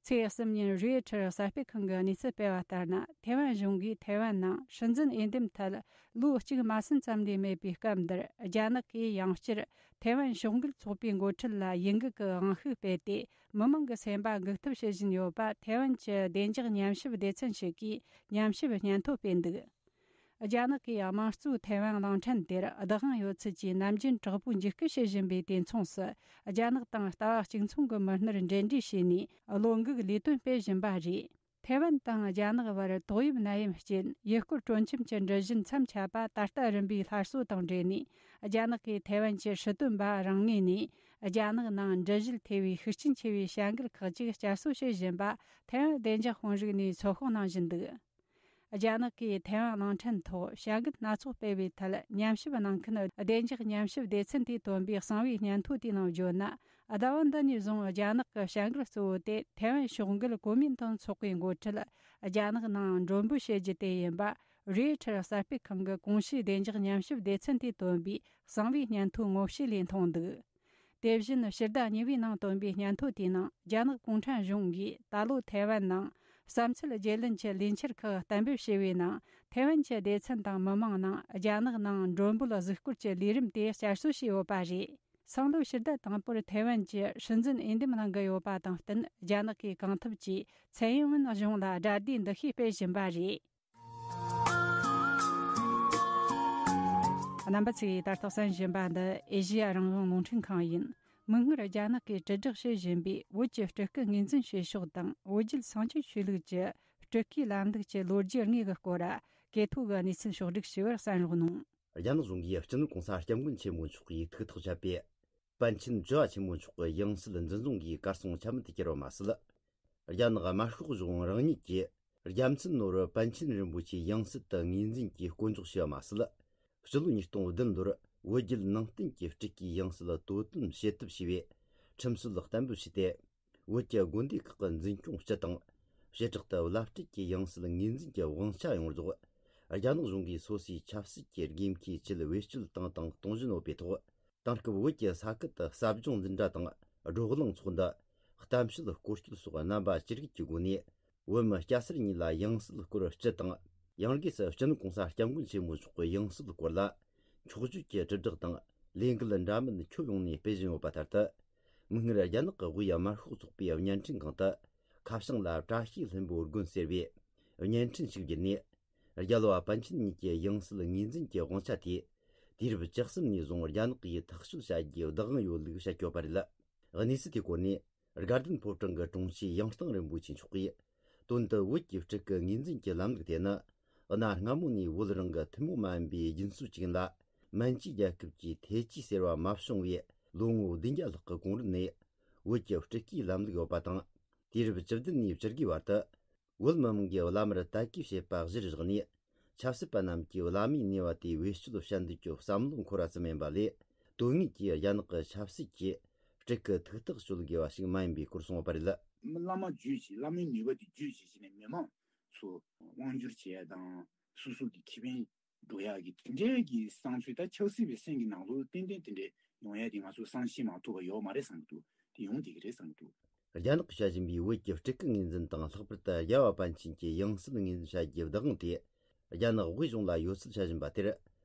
ཚེས་གསུམ་ཉིན་རོའི་ཊར་གསར་སྤེལ་ཁང་གིས་གནས་ཚུལ་སྤེལ་བ་ལྟར་ན། ཐའེ་ཝན་གཞུང་གིས་ཐའེ་ཝན་ནང་སྲིད་འཛིན་འོས་འདེམས་ཐད་ལོ་གཅིག་མ་ཟིན་ཙམ་ལས་མེད་པའི་སྐབས་འདིར། རྒྱ་ནག་གིས་ཡང་བསྐྱར་ཐའེ་ཝན་ཕྱོགས་འགལ་ཚོགས་པའི་འགོ་ཁྲིད་ལ་ཡིད་འགུག་གི་དབང་ཤུགས་སྤེལ་ཏེ། མི་མང་གི་སེམས་པ་འགུག་ཐབས་བྱེད་བཞིན་ཡོད་པ། ཐའེ་ཝན་གྱི་བདེ་འཇགས་ཉམས་ཞིབ་སྡེ་ཚན་ཞིག་གིས་ཉམས་ཞིབ་སྙན་ཐོ་སྤེལ་འདུག་རྒྱ་ནག་གིས་དམངས་གཙོའི་ཐའེ་ཝན་གླིང་ཕྲན་དེར་བདག་དབང་ཡོད་ཚུལ་གྱི་ནམ་རྒྱུན་དྲག་པོའི་འཇིགས་སྐུལ་བྱེད་བཞིན་པའི་དུས་མཚུངས་སུ། རྒྱ་ནག་དང་ལྟ་བ་གཅིག་མཚུངས་ཀྱི་མི་སྣར་འབྲེལ་འདྲིས་བྱས་ནས་བློ་འགུག་ལས་དོན་སྤེལ་བཞིན་པ་རེད། ཐའེ་ཝན་དང་རྒྱ་ནག་བར་ཏོག་དབྱིབས་ནད་ཡམས་རྐྱེན་ཡུལ་སྐོར་སྤྲོ་འཆམ་གྱི་འགྲུལ་བཞུད་མཚམས་ཆད་པ་ད་ལྟ་རིམ་པས་སླར་གསོ་དང་འབྲེལ་ནས། རྒྱ་ནག་གིས་ཐའེ་ཝན་གྱི་སྲིད་དོན་པ་རང་ངོས་ནས་རྒྱ་ནག་ནང་འགྲུལ་བཞུད་ཐེ་བའི་ཤུགས་རྐྱེན་ཆེ་བའི་བྱ་འགུལ་ཁག་ཅིག་བསྐྱར་གསོ་བྱེད་བཞིན་པ། ཐའེ་ཝན་བདེ་འཇགས་དཔོན་རིགས་ནས་ཚོད་དཔག་གནང་བཞིན་འདུག་རྒྱ་ནག་གིས་ཐའེ་ཝན་གླིང་ཕྲན་ཐོག་བྱ་འགུལ་སྣ་ཚོགས་སྤེལ་བའི་ཐད། ཉམས་ཞིབ་གནང་མཁན་བདེ་འཇགས་ཉམས་ཞིབ་སྡེ་ཚན་དེས་བཏོན་པའི་གསང་བའི་སྙན་ཐོ་དེའི་ནང་བརྗོད་ན། ཟླ་བ་འདི་ནས་བཟུང་རྒྱ་ནག་གི་བྱ་འགུལ་གཙོ་བོ་དེ་ཐའེ་ཝན་ཕྱོགས་འགལ་གོ་མིན་ཏང་ཚོགས་པའི་འགོ་ཁྲིད་རྒྱ་ནག་ནང་མགྲོན་འབོད་བྱེད་རྒྱུ་དེ་ཡིན་པ། རོའི་ཊར་གསར་སྤེལ་ཁང་གི་གོང་ཞུས་བདེ་འཇགས་ཉམས་ཞིབ་སྡེ་ཚན་དེས་བཏོན་པའི་གསང་བའི་སྙན་ཐོའི་ངོ་བཤུས་ལས་མཐོང་འདུག་དེ་བཞིན་ཕྱི་ཟླ་གཉིས་པའི་ནང་བཏོན་པའི་སྙན་ཐོ་དེའི་ནང་། རྒྱ་ནག་གུང་ཁྲན་གཞུང་གིས་ད་ལོ་ཐའེ་ཝན་ནང་བསམ་ཚུལ་བརྗེ་ལེན་གྱི་ལས་འཆར་ཁག་གཏན་འབེབས་བྱས་པའི་ནང་། ཐའེ་ཝན་གྱི་སྡེ་ཚན་དང་མི་མང་ནང་རྒྱ་ནག་ནང་མགྲོན་འབོད་གཟིགས་སྐོར་གྱི་ལས་རིམ་དེ་བསྐྱར་གསོ་བྱས་ཡོད་པ་རེད། སང་ལོའི་ཕྱི་ཟླ་དང་པོར་ཐའེ་ཝན་གྱི་སྲིད་འཛིན་འོས་འདེམས་གནང་གི་ཡོད་པ་དང་བསྟུན། རྒྱ་ནག་གིས་གང་ཐུབ་ཀྱིས་ཚའེ་ཡིན་ཝེན་གཞུང་ལ་དགྲ་ཟླའི་འདུ་ཤེས་སྤེལ་བཞིན་པ་རེད། རྣམ་པ་ཚོས་ད་ལྟ་གསན་བཞིན་པ་འདི་ཨེ་ཤེ་ཡ་རང་དབང་རླུང་འཕྲིན་ཁང་ཡིན། མིག་སྔར་རྒྱ་ནག་གིས་དྲིལ་བསྒྲགས་བྱེད་བཞིན་པའི་བོད་ཀྱི་སྤྲུལ་སྐུ་ངོས་འཛིན་བྱེད་ཕྱོགས་དང་། བོད་བརྒྱུད་སངས་རྒྱས་ཆོས་ལུགས་ཀྱི་སྤྲུལ་སྐུའི་ལམ་ལུགས་ཀྱི་ལོ་རྒྱུས་དངོས་ཀྱི་སྐོར། གེ་ཐོ་གི་གནས་ཚུལ་ཕྱོགས་བསྒྲིགས་བྱས་པར་གསན་རོགས་གནང་། རྒྱ་ནག་གཞུང་གིས་སྤྱི་ནོར་གོང་ས་སྐྱབས་མགོན་ཆེན་པོ་མཆོག་གིས་ཐུགས་ཐག་བཅད་པའི་པཎ་ཆེན་བཅུ་བ་ཆེན་པོ་མཆོག་གི་ཡང་སྲིད་འཛིན་བཟུང་གིས་གར་སོང་ཆ་མེད་དུ་གྱུར་བ་མ་ཟད། རྒྱ་ནག་དམར་ཤོག་གཞུང་རང་ཉིད་ཀྱིས་རྒྱལ་མཚན་ནོར་བུ་པཎ་ཆེན་རིན་པོ་ཆེའི་ཡང་སྲིད་དུ་ངོས་འཛིན་གྱིས་བསྐོ་འཇོག་བྱས་པ་མ་ཟད། སྤྱི་ལོ་ཉིས་སྟོང་བདུན་ལོར་བོད་བརྒྱུད་ནང་བསྟན་གྱི་སྤྲུལ་སྐུའི་ཡང་སྲིད་དོ་དམ་བྱེད་ཐབས་ཞེས་པའི་ཁྲིམས་སྲོལ་གཏན་འབེབས་བྱས་ཏེ། བོད་ཀྱི་དགོན་སྡེ་ཁག་གི་འཛིན་སྐྱོང་སྤྱི་དང་། བྱེ་བྲག་ཏུ་བླ་སྤྲུལ་གྱི་ཡང་སྲིད་ངོས་འཛིན་གྱི་དབང་ཆ་ཡོངས་རྫོགས་རྒྱ་ནག་གཞུང་གིས་སོ་སོའི་ཆབ་སྲིད་ཀྱི་དགོས་མཁོའི་ཆེད་བེད་སྤྱོད་བཏང་དང་གཏོང་བཞིན་ཡོད་པའི་ཐོག་དེང་སྐབས་བོད་ཀྱི་ས་ཁུལ་དུ་ཟབ་སྦྱོང་འཛིན་གྲྭ་དང་བགྲོ་གླེང་ཚོགས་འདུ། གཏམ་བཤད་སྐོར་སྐྱོད་སོགས་རྣམ་པ་ཅི་རིགས་ཀྱི་སྒོ་ནས། བོད་མི་སྐྱ་སེར་གཉིས་ལ་ཡང་སྲིད་སྐོར་སྤྱི་དང་། ཡང་སྒོས་སུ་སྤྱི་ནོར་གོང་ས་སྐྱབས་མགོན་ཆེན་པོ་མཆོག་གི་ཡང་སྲིད་སྐོར་ལ་འཁྱོག་བརྗོད་ཀྱི་དྲིལ་བསྒྲགས་དང་ལས་འགུལ་འདྲ་མིན་ཁྱོན་ཡོངས་ནས་སྤེལ་བཞིན་ཡོད་པ་ལྟར་དུ། མིག་སྔར་རྒྱ་ནག་གི་དབུས་དམར་ཤོག་ཚོགས་པའི་བརྙན་འཕྲིན་ཁང་དུ། ཁ་བྱང་ལ་བཀྲ་ཤིས་ལྷུན་པོའི་དགོན་ཟེར་བའི་བརྙན་འཕྲིན་ཞིག་བརྒྱུད་ནས། རྒྱལ་བ་པཎ་ཆེན་གཉིས་ཀྱི་ཡང་སྲིད་ངོས་འཛིན་གྱི་དབང་ཆ་དེ། དུས་རབས་བཅུ་གསུམ་ནས་བཟུང་རྒྱ་ནག་གིས་ཐག་གཅོད་བྱ་རྒྱུའི་བདག་དབང་ཡོད་ལུགས་བཤད་ཡོད་པ་རེད། གནས་ཚུལ་དེའི་སྐོར་ནས། དགའ་ལྡན་ཕོ་བྲང་གི་དྲུང་ཆེ་ཡང་སྟེང་རིན་པོ་ཆེ་མཆོག་གིས། དོན་དུ་བོད་ཀྱི་སྤྲུལ་སྐུ་ངོས་འཛིན་གྱི་ལམ་ལུགས་དེ་ནི། གནའ་སྔ་མོ་ནས་བོད་རང་གི་ཐུན་མོང་མ་ཡིན་པའི་རྒྱུན་སྲོལ་ཅིག་ཡིན་ལ། མན་ཇུའི་རྒྱལ་ཁབ་ཀྱི་ཐེ་ཇུས་ཟེར་བ་མ་བྱུང་བའི་ལོ་ངོ་བདུན་བརྒྱ་ལྷག་གི་གོང་རིམ་ནས་བོད་ཀྱི་སྤྲུལ་སྐུའི་ལམ་ལུགས་ཡོད་པ་དང་། དུས་རབས་བཅུ་བདུན་ནས་བཅུ་དགུའི་བར་དུ། བོད་མི་མང་གིས་བླ་མར་དད་གུས་བྱེད་པ་གཞིར་བཞག་ནས། ཆབ་སྲིད་པ་རྣམས་ཀྱིས་བླ་མའི་ནུས་པ་དེས་བེད་སྤྱོད་བྱ་འདོད་ཀྱི་བསམ་བློ་འཁོར་བ་ཙམ་ཡིན་པ་ལས། དོན་དངོས་ཀྱི་རྒྱ་ནག་གི་ཆབ་སྲིད་ཀྱི་སྤྲུལ་སྐུ་ཐུགས་ཐག་གཅོད་དགོས་པ་ཞིག་མ་ཡིན་པའི་སྐོར་གསུངས་པ་རེད། བླ་མ་བརྒྱུད་བྱས། བླ་མའི་ནུས་པ་དེ་བརྒྱུད་བྱས་བྱས་ནས་མི་མང་ཚོ་དབང་བསྒྱུར་བྱེད་ཡ་དང་། སོ་སོ་གི་ཁེ་ཕན་འགྲོ་ཡག་གི་དེ་འདྲའི་གི་བསམ་ཚུལ། ད་ཆབ་སྲིད་པའི་སེམས་ཀྱི་ནང་ལོགས་ཏན་ཏན་དེ་འདྲའི་ཡོང་ཡ་དེ་ང་ཚོ་བསམ་ཤེས་མ་ཐུབ་པ་ཡོད་མ་རེད་བསམ་གྱི་འདུག་དེ་ཡོང་བསྡད་ཀྱི་རེད་བསམ་གྱི་འདུག་རྒྱ་ནག་གིས་བྱ་བཞིན་པའི་བོད་ཀྱི་སྤྲུལ་སྐུ་ངོས་འཛིན་དང་། ལྷག་པར་དུ་རྒྱལ་བ་པཎ་ཆེན་གྱི་ཡང་སྲིད་ངོས་འཛིན་བྱ་རྒྱུའི་བདག་དབང་དེ། རྒྱ་ནག་དབུས་གཞུང་ལ་ཡོད་ཚུལ་བྱ་བཞིན་པ་དེར།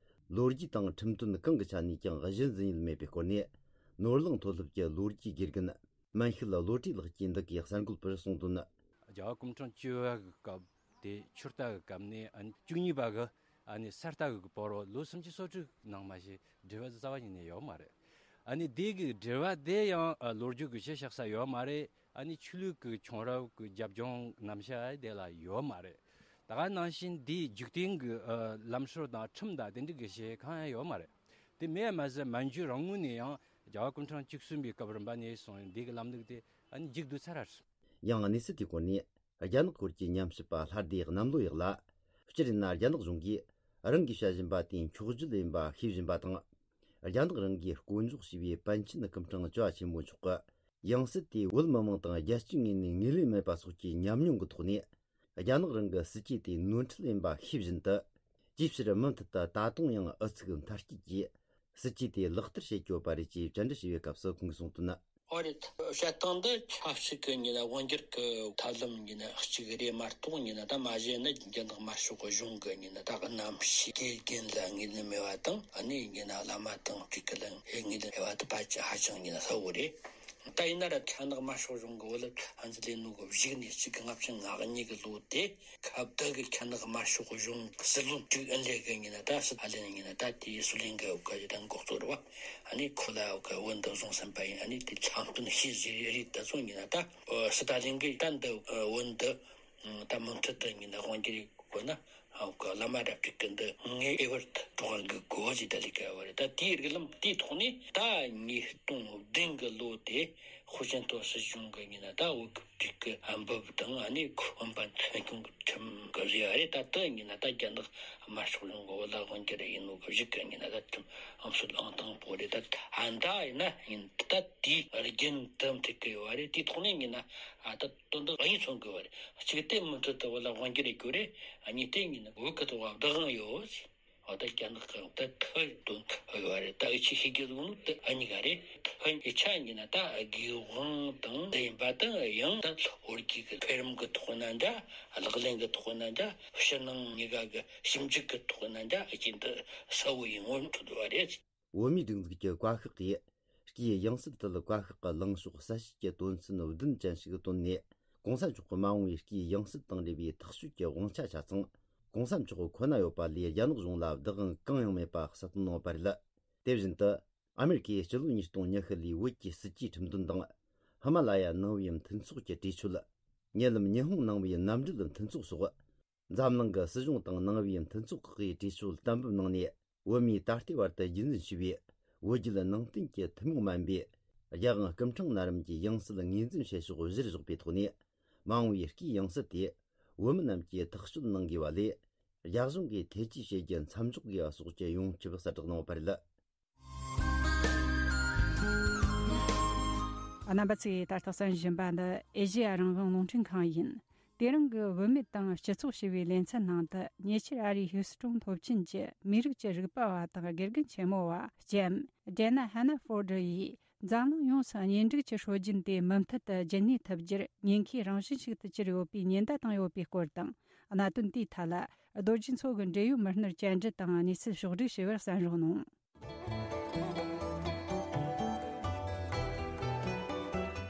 ལོ་རྒྱུས་དང་ཁྲིམས་དོན་གང་གི་ཆ་ནས་ཀྱང་གཞི་འཛིན་ཡུལ་མེད་པའི་སྐོར་ནས། ནོར་གླིང་མཐོ་སློབ་ཀྱི་ལོ་རྒྱུས་དགེ་རྒན་མན་ཤུལ་བློ་གྲོས་ལགས་ཀྱིས་འདི་གའི་གསར་འགོད་པར་གསུངས་དོན། རྒྱལ་བ་སྐུ་ཕྲེང་བཅུ་བ་གི་སྐབས་དེ། ཆུ་རྟ་གི་སྐབས་ནས། ཨ་ནི་བཅུ་གཉིས་པ་གི་ཨ་ནི་ས་རྟ་གི་བར་དུ་ལོ་སུམ་ཅུ་སོ་དྲུག་ནང་མ་ཞིག་འབྲེལ་བ་རྩ་བ་ཉིད་ནས་ཡོད་མ་རེད། ཨ་ནི་དེ་གི་འབྲེལ་བ་དེ་ཡང་ཨ་ལོ་རྒྱུས་ཀྱི་གཞི་བཞག་ས་ཡོད་མ་རེད། ཨ་ནི་ཆོས་ལུགས་ཀྱི་བྱུང་རབས་ཀྱི་རྒྱབ་ལྗོངས་རྣམ་གཞག་དེ་ལ་ཡོད་མ་རེད། ད་ག་ནང་བཞིན་དེའི་འཇིག་རྟེན་གྱི་ཨ་ལམ་སྲོལ་དང་ཁྲིམས་དང་དེ་འདྲ་གི་གཞི་གང་ཡང་ཡོད་མ་རེད། དེ་མེད་མ་ཟད། མན་ཇུ་རང་ངོས་ནས་ཡང་རྒྱལ་བ་སྐུ་ཕྲེང་བཅུ་གསུམ་པའི་སྐབས་རིམ་པ་ནས་བཟུང་འདི་གི་ལམ་ལུགས་དེ་ཨ་ནི་མཇུག་བསྡུ་ཚར་རེད། ཡང་གནས་ཚུལ་དེའི་སྐོར་ནས། རྒྱ་ནག་སྐོར་གྱི་ཉམས་ཞིབ་པ་ལྷ་སྡེ་གནམ་ལོ་ཡག་ལ། སྤྱིར་ཡིན་ན། རྒྱ་ནག་གཞུང་གིས་རང་གིས་བྱ་བཞིན་པ་དེ་འཁྱོག་བརྗོད་ཡིན་པ་ཤེས་བཞིན་པ་དང་། རྒྱ་ནག་རང་གིས་བསྐོ་འཇོག་བྱས་པའི་པཎ་ཆེན་སྐུ་ཕྲེང་བཅུ་བ་ཆེན་པོ་མཆོག་གི་ཡང་སྲིད་དེ་བོད་མི་མང་དང་རྒྱལ་སྤྱིའི་ངོས་ནས་ངོས་ལེན་མེད་པ་སོགས་ཀྱི་ཉམས་མྱོང་གི་ཐོག་ནས། རྒྱ་ནག་རང་གི་སྲིད་ཇུས་དེ་ནོར་འཁྲུལ་ཡིན་པ་ཤེས་བཞིན་དུ། ཅིའི་ཕྱིར་མུ་མཐུད་དུ་ད་དུང་ཡང་ཨུ་ཚུགས་མཐར་སྐྱེལ་གྱིས་སྲིད་ཇུས་དེ་ལག་བསྟར་བྱེད་ཀྱི་ཡོད་པ་རེད་ཅེས་བཅར་འདྲི་བྱས་པའི་སྐབས་སུ་ཁོང་གིས་གསུངས་དོན། ཨོ་རེད། བཤད་སྟངས་འདི་ཆབ་སྲིད་ཀྱི་ཡིན་ན། དབང་སྒྱུར་གྱི་ཐབས་ལམ་ཡིན་ན་གཅིག་རེད་མ་གཏོགས། ཡིན་ན་ད་མ་གཞི་ནི་རྒྱ་ནག་དམར་ཤོག་གི་གཞུང་གི་ཡིན་ན་ད་གནམ་གཤིས་དགེ་རྒན་ལ་ངོས་ལེན་མེད་པ་དང་། ཨ་ནི་ཡིན་ན་བླ་མ་དང་སྤྲུལ་སྐུ་ལ་ངོས་ལེན་མེད་པ་དེ་ཕལ་ཆེར་ཧ་ཅང་ཡིན་ན་གསལ་བོ་རེད། ད་ཡིན་ན་ར་རྒྱ་ནག་དམར་ཤོག་གཞུང་གི་བོད་ལ་ཕན་ཚུན་ལས་ནོ་གི་གཞུག་ནས་གཅིག་གི་ལྔ་བཅུ་ང་གཉིས་ཀྱི་ལོ་དེ། སྐབས་དེ་གི་རྒྱ་ནག་དམར་ཤོག་གཞུང་སྲིད་བློན་ཀྲིག་ཨིན་ལེ་གི་ཡིན་ན་ད་སྲིད་ཨ་ལེ་ཡིན་ན་ད་དེའི་སྲིད་བློན་གི་འོག་གི་ཡི་དམ་འགོག་གཙོ་རེད་བ། ཨ་ནི་ཁོ་ལ་འོག་གི་བོད་འདི་བཟུང་ཟིན་པ་ཡིན། ཨ་ནི་དེ་ལྷག་དོན་ཤེས་བཞིན་རེད། ད་ཚོ་ཡིན་ན་ད་སི་ཏཱ་ལིན་གི་ད་འདི་བོད་འདི་ད་མུ་མཐུད་དུ་ཡིན་ན་དབང་སྒྱུར་དགོས་ན། འོག་གི་བླ་མ་རབ་རྒྱས་ཀྱི་འདི་ངའི་ཨེ་བར་དུ་གྲོགས་འགུག་དགོས་ཞེས་ད་ལས་ཀ་བ་རེད། ད་དེའི་རིགས་ལམ་དེའི་ཐོག་ནས་ད་ཉིས་སྟོང་བདུན་གི་ལོ་དེ་ཧུའུ་ཅིན་ཐའོ་སྲིད་གཞུང་གི་ཡིན་ན་ད་འོག་གི་ཀྲིག་གི་འབབ་དང་། ཨ་ནི་ཁོ་འབབ་ཚན་ཆུང་གི་ཁྲིམས་གི་བཟོས་པ་རེད། ད་དེ་ཡིན་ན་ད་རྒྱ་ནག་དམར་ཤོག་གཞུང་གི་བོད་ལ་དབང་སྒྱུར་ཡིན་ནོ་གི་གཞུག་གི་ཡིན་ན་ད་ཁྲིམས་ཨང་སོ་ཨང་དང་པོ་རེད། ད་ཨ་ད་ཡིན་ན་ཡིན་ད་དེའི་རྒྱུན་དུ་ཐུག་གི་ཡོད་པ་རེད། དེའི་ཐོག་ནས་ཡིན་ན་ཨ་ད་དོན་དག་གཉིས་མཚོན་གི་ཡོད་པ་རེད། གཅིག་དེ་མུ་མཐུད་དུ་བོད་ལ་དབང་སྒྱུར་ཡེད་རྒྱུ་རེད། ཨ་གཉིས་དེ་ཡིན་ན་བོད་གི་ཐོག་བདག་དབང་ཡོད། འོ་ད་རྒྱ་ནག་གི་ད་ཐུ་དོན་ཡོད་རེད། ད་འུ་ཆོས་ཤེས་རྒྱུ་ཡོད་ནོ་དེ་ཨ་གཉིས་ཀ་རེད། ཐུ་ཡིག་ཆ་ཡིན་ན་ད་དགེ་དབང་དང་དེ་ཡིན་པ་དང་། ཡང་ད་ལྷོ་རྒྱུད་ཀྱི་འཕེལ་རིམ་གྱི་ཐོག་ན་འདྲ། ལག་ལེན་གྱི་ཐོག་ན་འདྲ། ཕྱི་ནང་གཉིས་ཀ་གི་ཞིབ་འཇུག་གི་ཐོག་ན་འདྲ། ཨ་ཅེ་འདི་གསལ་བོ་ཡིན་ངོ་འཕྲོད་ཡོད་རེད། བོད་མིའི་སྒྲིག་འཛུགས་ཀྱི་བཀའ་ཤག་གིས་སྐུའི་ཡང་སྲིད་ཐད་བཀའ་ཤག་གི་ལངས་ཕྱོགས་གསལ་བཤད་ཀྱི་དོན་ཚན་བདུན་ཅན་ཞིག་བཏོན་ནས། གོང་ས་མཆོག་གི་མ་འོངས་པའི་སྐུའི་ཡང་སྲིད་དང་འབྲེལ་བའི་ཐག་གཅོད་ཀྱི་དབང་ཆ་ཆ་ཚང་གོང་ས་མཆོག་ཁོ་ན་ཡོད་པ་ལས་རྒྱ་ནག་གཞུང་ལ་བདག་དབང་གང་ཡང་མེད་པ་གསལ་སྟོན་གནང་བ་རེད། དེ་བཞིན་དུ། ཨ་མེ་རི་ཁའི་སྤྱི་ལོ་ཉིས་སྟོང་ཉི་ཤུ་ལོའི་བོད་ཀྱི་སྲིད་ཇུས་ཁྲིམས་དོན་དང་། ཧི་མ་ལ་ཡ་ནང་པའི་མཐུན་ཚོགས་ཀྱི་གྲོས་ཆོད། ཉེ་ལམ་ཉི་ཧོང་ནང་པའི་མནའ་འབྲེལ་མཐུན་ཚོགས་སོགས། འཛམ་གླིང་གི་སྲིད་གཞུང་དང་ནང་པའི་མཐུན་ཚོགས་ཁག་གིས་གྲོས་ཆོད་གཏན་འབེབས་གནང་ནས། བོད་མིས་ད་ལྟའི་བར་དུ་རྒྱུན་འཛིན་བྱས་པའི་བོད་བརྒྱུད་ནང་བསྟན་གྱི་ཐུན་མོང་མ་ཡིན་པའི་རྒྱལ་དབང་སྐུ་ཕྲེང་ན་རིམ་གྱི་ཡང་སྲིད་ངོས་འཛིན་བྱེད་ཕྱོགས་གཞིར་བཞག་པའི་ཐོག་ནས། མ་འོངས་པའི་སྐུའི་ཡང་སྲིད་དེ་བོད་མི་རྣམས་ཀྱིས་ཐག་གཅོད་གནང་དགོས་པ་ལས། རྒྱ་གཞུང་གིས་ཐེ་ཇུས་བྱེད་རྒྱུ་མཚམས་འཇོག་དགོས་པ་སོགས་ཀྱི་ཡོངས་ཁྱབ་གསལ་བསྒྲགས་གནང་བ་རེད། རྣམ་པ་ཚོས་ད་ལྟ་གསན་བཞིན་པ་འདི་ཨེ་ཤེ་ཡ་རང་དབང་རླུང་འཕྲིན་ཁང་ཡིན། དེ་རིང་གི་བུད་མེད་དང་སྤྱི་ཚོགས་ཞེས་པའི་ལེ་ཚན་ནང་དུ། ཉེ་ཆར་ཨ་རིའི་ཧིའུ་སི་ཀྲོན་སློབ་ཆེན་གྱི་མིའི་རིགས་ཀྱི་རིག་པ་བ་དང་དགེ་རྒན་ཆེན་མོ་བ་ལྕམ་ཌེ་ན་ཧ་ན་ཧྥོར་ཌི་ཡིས། འཛམ་གླིང་ཡོངས་སུ་གཉེན་སྒྲིག་གི་སྲོལ་རྒྱུན་དེ་མུ་མཐུད་དུ་རྒྱུན་གནས་ཐུབ་རྒྱུར་ཉེན་ཁའི་རང་བཞིན་ཞིག་ཏུ་གྱུར་ཡོད་པའི་ཉེན་བརྡ་བཏང་ཡོད་པའི་སྐོར་དང་། གནད་དོན་དེའི་ཐད་ལ་རྡོ་རྗེ་མཚོ་གི་འབྲེལ་ཡོད་མི་སྣར་བཅར་འདྲི་དང་གནས་ཚུལ་ཕྱོགས་བསྒྲིགས་བྱས་པར་གསན་རོགས་གནང་།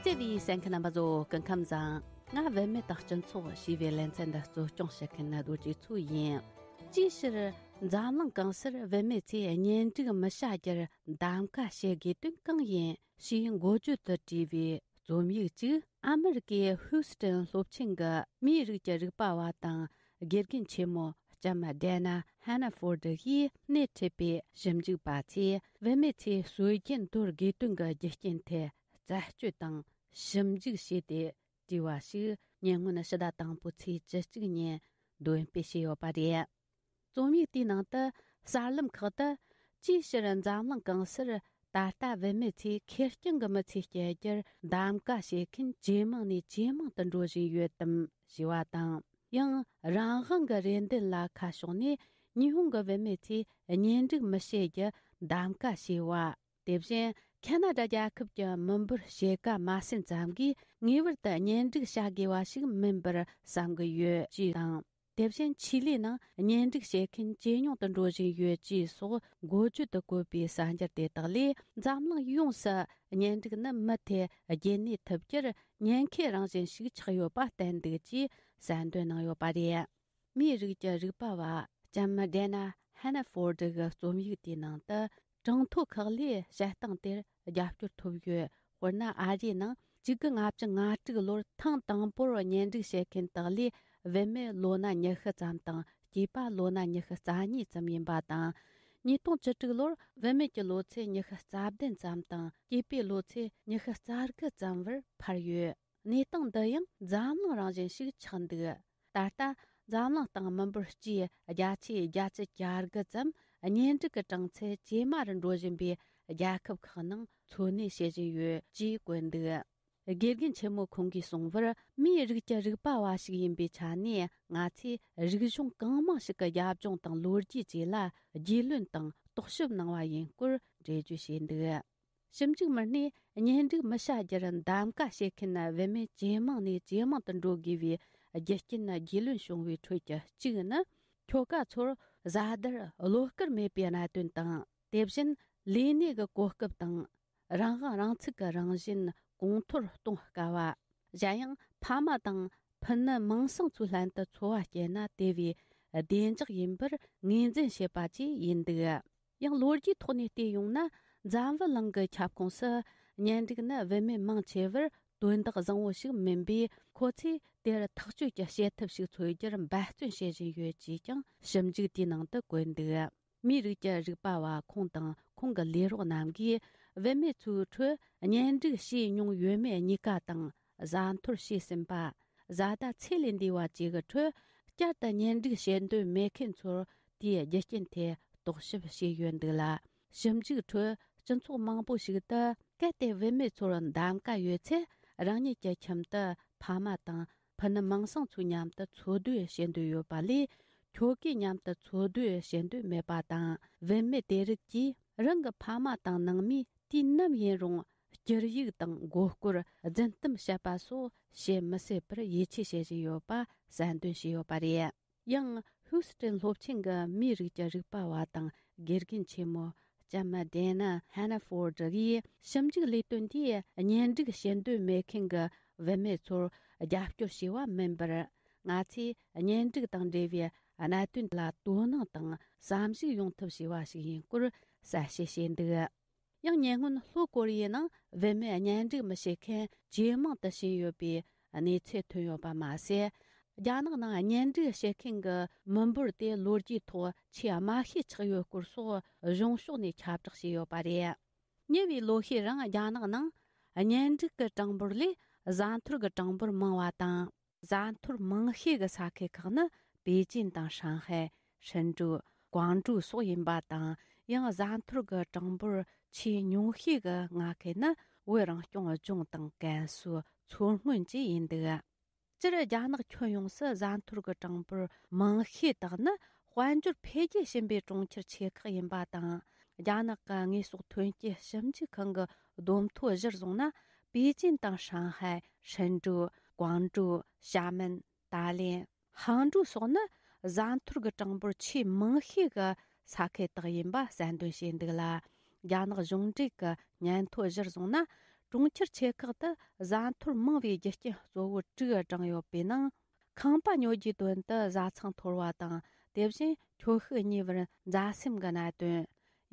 བརྩེ་བའི་གསན་མཁན་རྣམ་པ་ཚོ། སྐུ་ཁམས་བཟང་། ང་བུད་མེད་དང་སྤྱི་ཚོགས་ཞེས་པའི་ལེ་ཚན་འདི་གཙོ་སྐྱོང་བྱེད་མཁན་རྡོ་རྗེ་མཚོ་ཡིན། ཅིའི་ཕྱིར་འཛམ་གླིང་གང་སར་བུད་མེད་ཚོས་གཉེན་སྒྲིག་མི་བྱ་རྒྱུར་གདམ་ག་བྱེད་དགོས་དོན་གང་ཡིན་ཞེས་འགོ་བརྗོད་དུ་བྲིས་པའི་རྩོམ་ཡིག་ཅིག་ཨ་མེ་རི་ཀའི་ཧུའུ་སི་ཀྲོན་སློབ་ཆེན་གྱི་མིའི་རིགས་ཀྱི་རིག་པ་བ་དང་དགེ་རྒན་ཆེན་མོ་ ལྕམ་ཌེ་ན་ཧན་ན་ཧྥོར་ཌི་ཡིས་སྣེ་ཁྲིད་པའི་ཞིབ་འཇུག་པ་ཚོས་བུད་མེད་ཚོས་སྲོལ་རྒྱུན་རྡོར་དགོས་དོན་གྱི་རྒྱུ་རྐྱེན་ཐད་རྩད་གཅོད་དང་ཞིབ་འཇུག་བྱས་ཏེ་བྲིས་པ་ཞིག་ཉེ་སྔོན་ཕྱི་ཟླ་དང་པོའི་ཚེས་བཅུ་གཅིག་ཉིན་འདོན་སྤེལ་བྱས་ཡོད་པ་རེད། རྩོམ་ཡིག་དེའི་ནང་དུ་གསར་ལམ་ཁག་ཏུ་ཅིའི་ཕྱིར་འཛམ་གླིང་གང་སར་ད་ལྟ་བུད་མེད་ཚོས་ཁེར་རྐྱང་གི་མི་ཚེ་སྐྱེལ་རྒྱུར་གདམ་ག་བྱེད་མཁན་ཇེ་མང་ནས་ཇེ་མང་དུ་འགྲོ་བཞིན་ཡོད་དམ་ཞེས་པ་དང་། ཡང་རང་དབང་གི་རེ་འདུན་ལ་ཁ་ཕྱོགས་ནས་ཉི་ཧོང་གི་བུད་མེད་ཚོས་གཉེན་སྒྲིག་མི་བྱེད་རྒྱུ་གདམ་ག་བྱས་པ། དེ་བཞིན་ཁ་ན་ཌ་རྒྱལ་ཁབ་ཀྱི་མི་འབོར་ཕྱེད་ཀ་མ་ཟིན་ཙམ་གྱིས་ངེས་པར་དུ་གཉེན་སྒྲིག་བྱ་དགོས་པ་ཞིག་མིན་པར་བསམ་གྱི་ཡོད་ཅེས་དང་། དེ་བཞིན་ཆི་ལི་ནང་གཉེན་སྒྲིག་བྱེད་མཁན་ཇེ་ཉུང་དུ་འགྲོ་བཞིན་ཡོད་ཅེས་སོགས་འགོ་བརྗོད་དུ་བཀོད་པའི་གསར་འགྱུར་དེ་དག་ལས་འཛམ་གླིང་ཡོངས་སུ་གཉེན་སྒྲིག་ནི་མུ་མཐུད་རྒྱུན་གནས་ཐུབ་རྒྱུར་ཉེན་ཁའི་རང་བཞིན་ཞིག་ཆགས་ཡོད་པ་བསྟན་འདུག་ཅེས་གསལ་འདོན་གནང་ཡོད་པ་རེད། མིའི་རིགས་ཀྱི་རིག་པ་བ་ལྕམ་ཌེ་ན་ཧན་ན་ཧྥོར་ཌི་གི་རྩོམ་ཡིག་དེའི་ནང་དུ། གྲངས་ཐོ་ཁག་ལས་བཤད་སྟངས་དེར་རྒྱབ་སྐྱོར་ཐོབ་ཡོད། དཔེར་ན། ཨ་རིའི་ནང་གཅིག་དགུ་ལྔ་བཅུ་ང་དྲུག་ལོར་ཐེངས་དང་པོར་གཉེན་སྒྲིག་བྱེད་མཁན་དག་ལས་བུད་མེད་ལོ་ན་ཉི་ཤུ་ཙམ་དང་སྐྱེས་པ་ལོ་ན་ཉི་ཤུ་རྩ་གཉིས་ཙམ་ཡིན་པ་དང་། ཉིས་སྟོང་བཅུ་དྲུག་ལོར་བུད་མེད་ཀྱི་ལོ་ཚད་ཉི་ཤུ་རྩ་བདུན་ཙམ་དང་སྐྱེས་པའི་ལོ་ཚད་ཉི་ཤུ་རྩ་དགུ་ཙམ་བར་འཕར་ཡོད། གནས་སྟངས་འདི་ཡང་འཛམ་གླིང་རང་བཞིན་ཞིག་ཆགས་འདུག་ད་ལྟ་འཛམ་གླིང་སྟེང་མི་འབོར་སྤྱིའི་བརྒྱ་ཆ་བརྒྱད་ཅུ་གྱ་དགུ་ཙམ་གཉེན་སྒྲིག་གི་གྲངས་ཚད་ཇེ་དམའ་རུ་འགྲོ་བཞིན་པའི་རྒྱལ་ཁབ་ཁག་ནང་འཚོ་གནས་བྱེད་བཞིན་ཡོད་ཅེས་བཀོད་འདུག་དགེ་རྒན་ཆེན་མོ་ཁོང་གིས་གསུངས་པར། མིའི་རིགས་ཀྱི་རིག་པ་བ་ཞིག་ཡིན་པའི་ཆ་ནས། ང་ཚོས་རིག་གཞུང་གང་མང་ཞིག་གི་རྒྱབ་ལྗོངས་དང་ལོ་རྒྱུས་བཅས་ལ་རྒྱུས་ལོན་དང་རྟོག་ཞིབ་གནང་བ་ཡིན་སྐོར་འགྲེལ་བརྗོད་བྱས་འདུག་ཞིབ་འཇུག་མི་སྣས་གཉེན་སྒྲིག་མི་བྱ་རྒྱུར་གདམ་ག་བྱེད་མཁན་བུད་མེད་ཇེ་མང་ནས་ཇེ་མང་དུ་འགྲོ་དགོས་པའི་རྒྱུ་རྐྱེན་རྒྱུས་ལོན་བྱུང་བའི་ཁྲོད་ཀྱི་གཅིག་ནི། ཁྱོ་ག་ཚོར་བཟའ་ཟླར་བློ་དཀར་མེད་པའི་གནད་དོན་དང་། དེ་བཞིན་ལས་གནས་ཀྱི་གོ་སྐབས་དང་། རང་དབང་རང་ཚུགས་ཀྱི་རང་བཞིན་གོང་མཐོར་གཏོང་དཀའ་བ། གཞན་ཡང་ཕ་མ་དང་ཕུ་ནུ་མིང་སྲིང་ཚོའི་ལྷན་དུ་འཚོ་བ་སྐྱེལ་ན་དེ་བས་བདེ་འཇགས་ཡིན་པར་ངོས་འཛིན་བྱེད་པ་བཅས་ཡིན་འདུག་ཡང་ལོ་རྒྱུས་ཐོག་ནས་བལྟས་ཡོང་ན། འཛམ་བུ་གླིང་གི་ཁྱབ་ཁོངས་སུ་གཉེན་སྒྲིག་ནི་བུད་མེད་མང་ཆེ་བར་དོན་དག་བཟང་བོ་ཞིག་མིན་པས། ཁོ་ཚོས་དེར་ཐག་གཅོད་ཀྱི་བྱེད་ཐབས་ཤིག་འཚོལ་རྒྱུར་འབད་བརྩོན་བྱེད་བཞིན་ཡོད་ཅེས་ཀྱང་ཞིབ་འཇུག་དེའི་ནང་དུ་བཀོད་འདུག་མིའི་རིགས་ཀྱི་རིག་པ་བ་ཁོང་དང་ཁོང་གི་ལས་རོགས་རྣམས་ཀྱིས། བུད་མེད་ཚོའི་ཁྲོད་གཉེན་སྒྲིག་བྱས་མྱོང་ཡོད་མེད་གཉིས་ཀ་དང་། བཟའ་འཐོར་བྱས་ཟིན་པ། བཟའ་ཟླ་ཚེ་ལས་འདས་པ་བཅས་ཀྱི་ཁྲོད་བསྐྱར་དུ་གཉེན་སྒྲིག་བྱེད་འདོད་མེད་མཁན་ཚོར་དེའི་རྒྱུ་རྐྱེན་ཐད་རྟོག་ཞིབ་བྱས་ཡོད་འདུག་ལ། ཞིབ་འཇུག་ཁྲོད་སྤྱི་ཚོགས་མང་པོ་ཞིག་ཏུ། གལ་ཏེ་བུད་མེད་ཚོར་གདམ་ག་ཡོད་ཚེ། རང་ཉིད་ཀྱི་ཁྱིམ་དུ་ཕ་མ་དང་ཕུ་ནུ་མིང་སྲིང་ཚོའི་མཉམ་དུ་འཚོ་སྡོད་བྱེད་འདོད་ཡོད་པ་ལས། ཁྱོ་གའི་མཉམ་དུ་འཚོ་སྡོད་བྱེད་འདོད་མེད་པ་དང་། བུད་མེད་དེ་རིགས་ཀྱིས་རང་གི་ཕ་མ་དང་ནང་མིས་དུས་ནམ་ཡིན་རུང་། སྐྱུར་ཡིག་དང་མགོ་སྐོར། རྫུན་གཏམ་བཤད་པ་སོགས་བྱེད་མི་སྲིད་པར་ཡིད་ཆེས་བྱེད་བཞིན་ཡོད་པ་གསལ་འདོན་བྱས་ཡོད་པ་རེད། ཡང་ཧུའུ་སི་ཀྲན་སློབ་ཆེན་གྱི་མིའི་རིགས་ཀྱི་རིག་པ་བ་དང་དགེ་རྒན་ཆེན་མོ་ལྕམ་ཌེ་ན་ཧན་ན་ཧྥོར་ཌི་ཡིས། ཞིབ་འཇུག་ལས་དོན་འདིས་གཉེན་སྒྲིག་བྱེད་འདོད་མེད་མཁན་གྱི་བུད་མེད་ཚོར་རྒྱབ་སྐྱོར་བྱས་པ་མིན་པར། ང་ཚོས་གཉེན་སྒྲིག་དང་འབྲེལ་བའི་གནད་དོན་ལ་དོ་སྣང་དང་བསམ་གཞིག་ཡོང་ཐབས་བྱས་པ་ཞིག་ཡིན་སྐོར་གསལ་བཤད་བྱས་འདུག་ཡང་ཉེ་སྔོན་ལྷོ་ཀོ་རི་ཡའི་ནང་བུད་མེད་གཉེན་སྒྲིག་མི་བྱེད་མཁན་ཇེ་མང་དུ་ཕྱིན་ཡོད་པའི་གནས་ཚུལ་ཐོན་ཡོད་པ་མ་ཟད། རྒྱ་ནག་ནང་གཉེན་སྒྲིག་བྱེད་མཁན་གྱི་མི་འབོར་དེ་ལོ་རྒྱུས་ཐོག་ཆེས་དམའ་ཤོས་ཆགས་ཡོད་སྐོར་སོགས་གཞུང་ཕྱོགས་ནས་ཁྱབ་བསྒྲགས་བྱས་ཡོད་པ་རེད། ཉེ་བའི་ལོ་ཤས་རིང་རྒྱ་ནག་ནང་གཉེན་སྒྲིག་གི་གྲངས་འབོར་ལས་བཟའ་འཐོར་གྱི་གྲངས་འབོར་མང་བ་དང་། བཟའ་འཐོར་མང་ཤོས་ཀྱི་ས་ཁུལ་ཁག་ནི་པེ་ཅིན་དང་ཧྲང་ཧའེ། ཧྲིན་ཀྲུའུ། ཀོང་ཀྲུའུ་སོགས་ཡིན་པ་དང་། ཡང་བཟའ་འཐོར་གྱི་གྲངས་འབོར་ཆེས་ཉུང་ཤོས་ཀྱི་མངའ་ཁུལ་ནི་བོད་རང་སྐྱོང་ལྗོངས་དང་ཀན་སུའུ། མཚོ་སྔོན་བཅས་ཡིན་འདུག་སྤྱིར་རྒྱ་ནག་ཁྱོན་ཡོངས་སུ་བཟའ་འཐོར་གྱི་གྲངས་འབོར་མང་ཤོས་དག་ནི་དཔལ་འབྱོར་འཕེལ་རྒྱས་ཕྱིན་པའི་གྲོང་ཁྱེར་ཆེ་ཁག་ཡིན་པ་དང་། རྒྱ་ནག་གི་དངོས་ཟོག་ཐོན་སྐྱེད་ཞིབ་འཇུག་ཁང་གི་བསྡོམས་ཐོ་གཞིར་བཟུང་ན། པེ་ཅིན་དང་ཧྲང་ཧའེ། ཧྲིན་ཀྲུའུ། ཀོང་ཀྲུའུ། ཞྭ་མེན། ཏཱ་ལེན། ཧང་ཀྲུའུ་སོགས་ནི་བཟའ་འཐོར་གྱི་གྲངས་འབོར་ཆེས་མང་ཤོས་ཀྱི་ས་ཁུལ་དག་ཡིན་པ་གསལ་འདོན་བྱས་འདུག་ལ། རྒྱ་ནག་གཞུང་འབྲེལ་གྱི་སྙན་ཐོ་གཞིར་བཟུང་ན། གྲོང་ཁྱེར་ཆེ་ཁག་ཏུ་བཟའ་འཐོར་མང་བའི་རྒྱུ་རྐྱེན་གཙོ་བོ་དྲུག་བགྲངས་ཡོད་པའི་ནང་། ཁང་པ་ཉོ་རྒྱུའི་དོན་དུ་བཟའ་ཚང་འཐོར་བ་དང་། དེ་བཞིན་ཁྱོ་ཤུག་གཉིས་བར་མཛའ་སེམས་ཀྱི་གནད་དོན།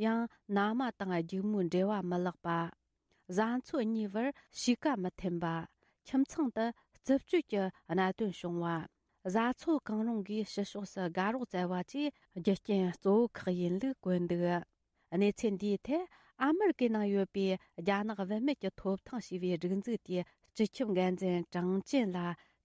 ཡང་མནའ་མ་དང་སྒྱུ་མོའི་འབྲེལ་བ་མི་ལེགས་པ། བཟའ་ཚང་གཉིས་བར་གཤིས་ཀ་མི་མཐུན་པ། ཁྱིམ་ཚང་དུ་རྩུབ་སྤྱོད་ཀྱི་གནད་དོན་བྱུང་བ། བཟའ་ཚོ་གང་རུང་གིས་ཕྱི་ཕྱོགས་སུ་དགའ་རོགས་བཙལ་བ་བཅས་རྒྱུ་རྐྱེན་གཙོ་བོ་ཁག་ཡིན་ལུགས་བཀོད་འདུག། གནས་ཚུལ་འདིའི་ཐད་ཨ་མི་རི་ཀའི་ནང་ཡོད་པའི་རྒྱ་ནག་བུད་མེད་ཀྱི་ཐོབ་ཐང་ཞེས་པའི་སྒྲིག་འཛུགས་དེའི་སྤྱི་ཁྱབ་འགན་འཛིན་ཀྲང་ཅན་ལ་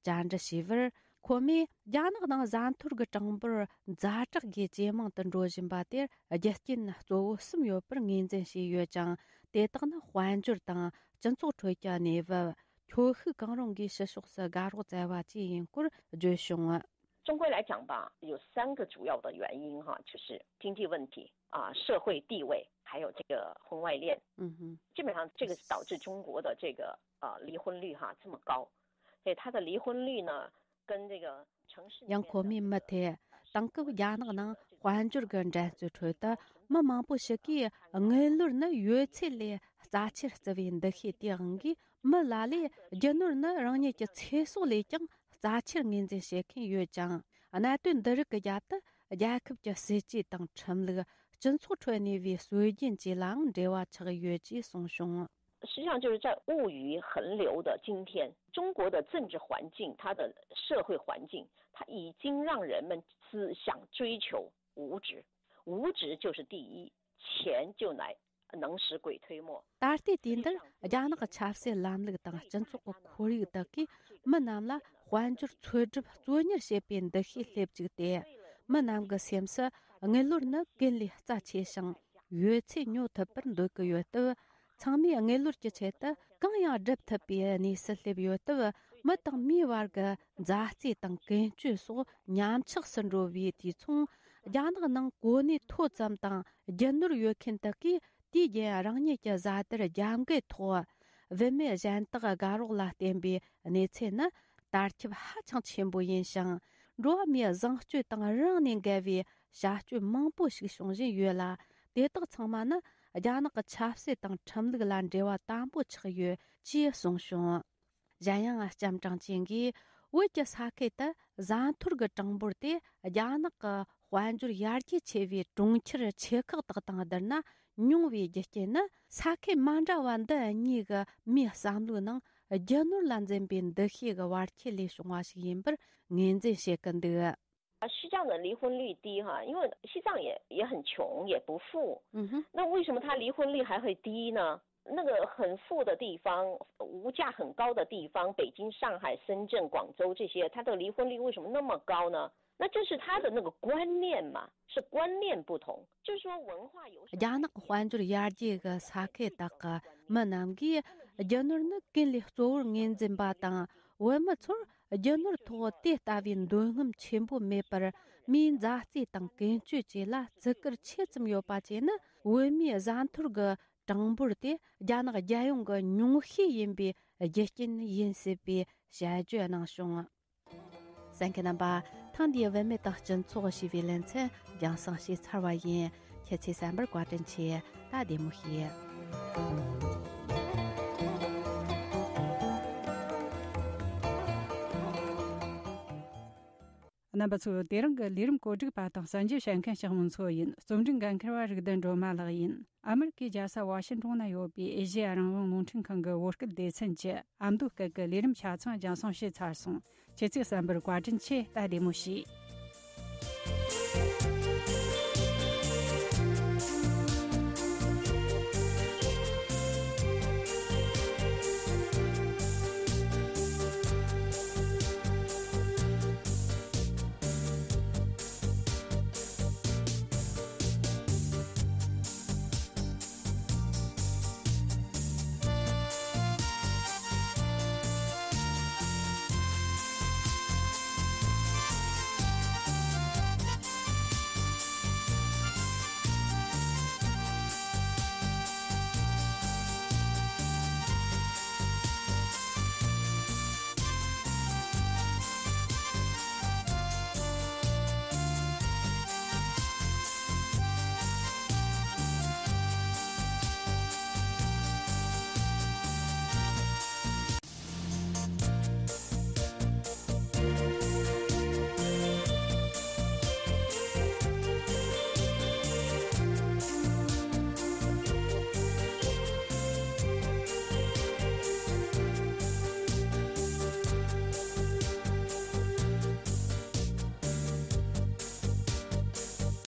བཅར་འདྲི་ཞུས་པར། ཁོ་མོས་རྒྱ་ནག་ནང་བཟའ་འཐོར་གྱི་གྲངས་འབོར་ཛ་དྲག་གིས་ཇེ་མང་དུ་འགྲོ་བཞིན་པ་དེར་རྒྱུ་རྐྱེན་གཙོ་བོ་གསུམ་ཡོད་པར་ངོས་འཛིན་བྱས་ཡོད་ཅིང་། དེ་དག་ནི་དཔལ་འབྱོར་དང་སྤྱི་ཚོགས་ཁྲོད་ཀྱི་གནས་བབ། ཁྱོ་ཤུག་གང་རུང་གིས་ཕྱི་ཕྱོགས་སུ་དགའ་རོགས་བཙལ་བ་བཅས་ཡིན་སྐོར་བརྗོད་བྱུང་། 中国来讲吧，有三个主要的原因哈，就是经济问题啊、社会地位，还有这个婚外恋。嗯哼，基本上这个是导致中国的这个呃离婚率哈这么高。所以它的离婚率呢，跟这个城市里面的 ཡང་ཁོ་མོས་མུ་མཐུད་དེང་སྐབས་རྒྱ་ནག་ནང་དཔལ་འབྱོར་གྱི་འགྲན་རྩོད་ཁྲོད་དུ་མི་མང་པོ་ཞིག་གིས་དངུལ་ལོར་ནི་ཡོད་ཚད་ལས་རྩ་ཆེར་བརྩི་བའི་འདུ་ཤེས་དེའང་གིས། མི་ལ་ལས་རྒྱུ་ནོར་ནི་རང་ཉིད་ཀྱི་ཚེ་སྲོག་ལས་ཀྱང་རྩ་ཆེར་ངོས་འཛིན་བྱེད་མཁན་ཡོད་ཅིང་། གནད་དོན་འདི་རིགས་ཀྱི་རྒྱབ་ཏུ་རྒྱལ་ཁབ་ཀྱི་སྲིད་ཇུས་དང་ཁྲིམས་ལུགས། སྤྱི་ཚོགས་ཁྲོད་གནས་པའི་སྲོལ་རྒྱུན་བཅས་ལའང་འབྲེལ་བ་ཆགས་ཡོད་ཅེས་གསུངས་བྱུང་། 实际上就是在物欲横流的今天，中国的政治环境，它的社会环境，它已经让人们只想追求物质，物质就是第一，钱就来能使鬼推磨。 ད་ལྟའི་དུས་འདིར་རྒྱ་ནག་གི་ཆབ་སྲིད་ལམ་ལུགས་དང་སྤྱི་ཚོགས་ཀྱི་ཁོར་ཡུག་དག་གིས་མི་རྣམས་ལ་དཔལ་འབྱོར་འཚོལ་སྒྲུབ་གཙོ་གཉེར་བྱེད་པའི་འདུ་ཤེས་སླེབས་བཅུག་སྟེ། མི་རྣམས་ཀྱི་སེམས་སུ་དངུལ་ལོར་ནི་ཀུན་ལས་རྩ་ཆེ་ཞིང་ཡོད་ཚད་ཉོ་ཐུབ་པར་འདོད་ཀྱི་ཡོད་སྟབས། ཚང་མས་དངུལ་ལོར་གྱི་ཆེད་དུ་གང་ཡང་སྒྲུབ་ཐུབ་པའི་གནས་སུ་སླེབས་ཡོད་སྟབས། མི་དང་མིའི་བར་གྱི་མཛའ་བརྩེ་དང་ཀུན་སྤྱོད་སོགས་ཉམས་ཆག་སུ་འགྲོ་བའི་དུས་མཚུངས། རྒྱ་ནག་ནང་གོ་གནས་མཐོ་ཙམ་དང་རྒྱུ་ནོར་ཡོད་མཁན་དག་གིས་དུས་རྒྱུན་རང་ཉིད་ཀྱི་བཟའ་དར་རྒྱབ་འགལ་ཐོག་བུད་མེད་གཞན་དག་དགའ་རོགས་ལ་བརྟེན་པའི་གནས་ཚུལ་ནི་དར་ཁྱབ་ཧ་ཅང་ཆེན་པོ་ཡིན་ཞིང་། འགྲོ་བ་མིའི་བཟང་སྤྱོད་དང་རང་ནས་འགལ་བའི་བྱ་སྤྱོད་མང་པོ་ཞིག་བྱུང་བཞིན་ཡོད་ལ། དེ་དག་ཚང་མ་ནི་རྒྱ་ནག་གི་ཆབ་སྲིད་དང་ཁྲིམས་ལུགས་ལ་འབྲེལ་བ་དམ་པོ་ཆགས་ཡོད་ཅེས་གསུངས་བྱུང་། གཞན་ཡང་ལྕམ་ཀྲང་ཅན་གྱིས། བོད་ཀྱི་ས་ཁུལ་དུ་བཟའ་འཐོར་གྱི་གྲངས་འབོར་དེ་རྒྱ་ནག་གི་དཔལ་འབྱོར་ཡར་རྒྱས་ཆེ་བའི་གྲོང་ཁྱེར་ཆེ་ཁག་དག་དང་བསྡུར་ན་ཉུང་བའི་རྒྱུ་རྐྱེན་ནི། ས་ཁུལ་མ་འདྲ་བ་འདི་གཉིས་ཀྱི་མིའི་བསམ་བློའི་ནང་རྒྱུ་ནོར་ལ་འཛིན་པའི་འདུ་ཤེས་ཀྱི་བར་ཁྱད་ལས་བྱུང་བ་ཞིག་ཡིན་པར་ངོས་འཛིན་བྱེད་ཀྱི་འདུག། 啊，西藏的离婚率低哈，因为西藏也也很穷，也不富。嗯哼，那为什么他离婚率还会低呢？那个很富的地方，物价很高的地方，北京、上海、深圳、广州这些，它的离婚率为什么那么高呢？那就是他的那个观念嘛，是观念不同，就是说文化有什么。རྒྱ་ནག་དཔལ་འབྱོར་ཡར་རྒྱས་ཀྱི་ས་ཁུལ་དག་གི་མི་རྣམས་ཀྱིས་རྒྱུ་ནོར་ནི་ཀུན་ལས་གཙོ་བོར་ངོས་འཛིན་པ་དང་། བོད་མི་ཚོར་རྒྱུ་ནོར་ཐོག་དེ་ལྟ་བུའི་འདོད་རྔམ་ཆེན་པོ་མེད་པར། མིའི་མཛའ་བརྩེ་དང་ཀུན་སྤྱོད་བཅས་ལ་བརྩི་བཀུར་ཆེ་ཙམ་ཡོད་པ་བཅས་ནི། བོད་མིའི་བཟའ་འཐོར་གྱི་གྲངས་འབོར་དེ་རྒྱ་ནག་རྒྱལ་ཡོངས་ཀྱི་ཉུང་ཤས་ཡིན་པའི་རྒྱུ་རྐྱེན་ཡིན་སྲིད་པའི་དཔྱད་བརྗོད་གནང་བྱུང་། གསན་མཁན་རྣམ་པ། ཐེངས་འདིའི་བུད་མེད་དང་སྤྱི་ཚོགས་ཞེས་པའི་ལེ་ཚན་རྒྱང་སྲིང་བྱས་ཚར་བ་ཡིན། ཁྱེད་ཚོས་གསན་པར་བཀའ་དྲིན་ཆེ། ད་བདེ་མོ་བྱོས། རྣམ་པ་ཚོ། དེ་རིང་གི་ལས་རིམ་གོ་སྒྲིག་པ་དང་གསན་རྒྱུ་བྱེད་མཁན་ཞིག་མང་ཚོགས་ཡིན། རྩོམ་སྒྲིག་འགན་འཁུར་བ་རིག་ལྡན་སྒྲོལ་མ་ལགས་ཡིན། ཨ་མི་རི་ཀའི་རྒྱལ་ས་ཝ་ཤིང་ཏོན་ན་ཡོད་པའི་ཨེ་ཤེ་ཡ་རང་དབང་རླུང་འཕྲིན་ཁང་གི་བོད་སྐད་སྡེ་ཚན་གྱི་ཨ་མདོ་སྐད་ཀྱི་ལས་རིམ་ཆ་ཚང་རྒྱང་སྲིང་བྱས་ཚར་སོང་། ཁྱེད་ཚོས་གསན་པར་བཀའ་དྲིན་ཆེ། ད་བདེ་མོ་བྱོས།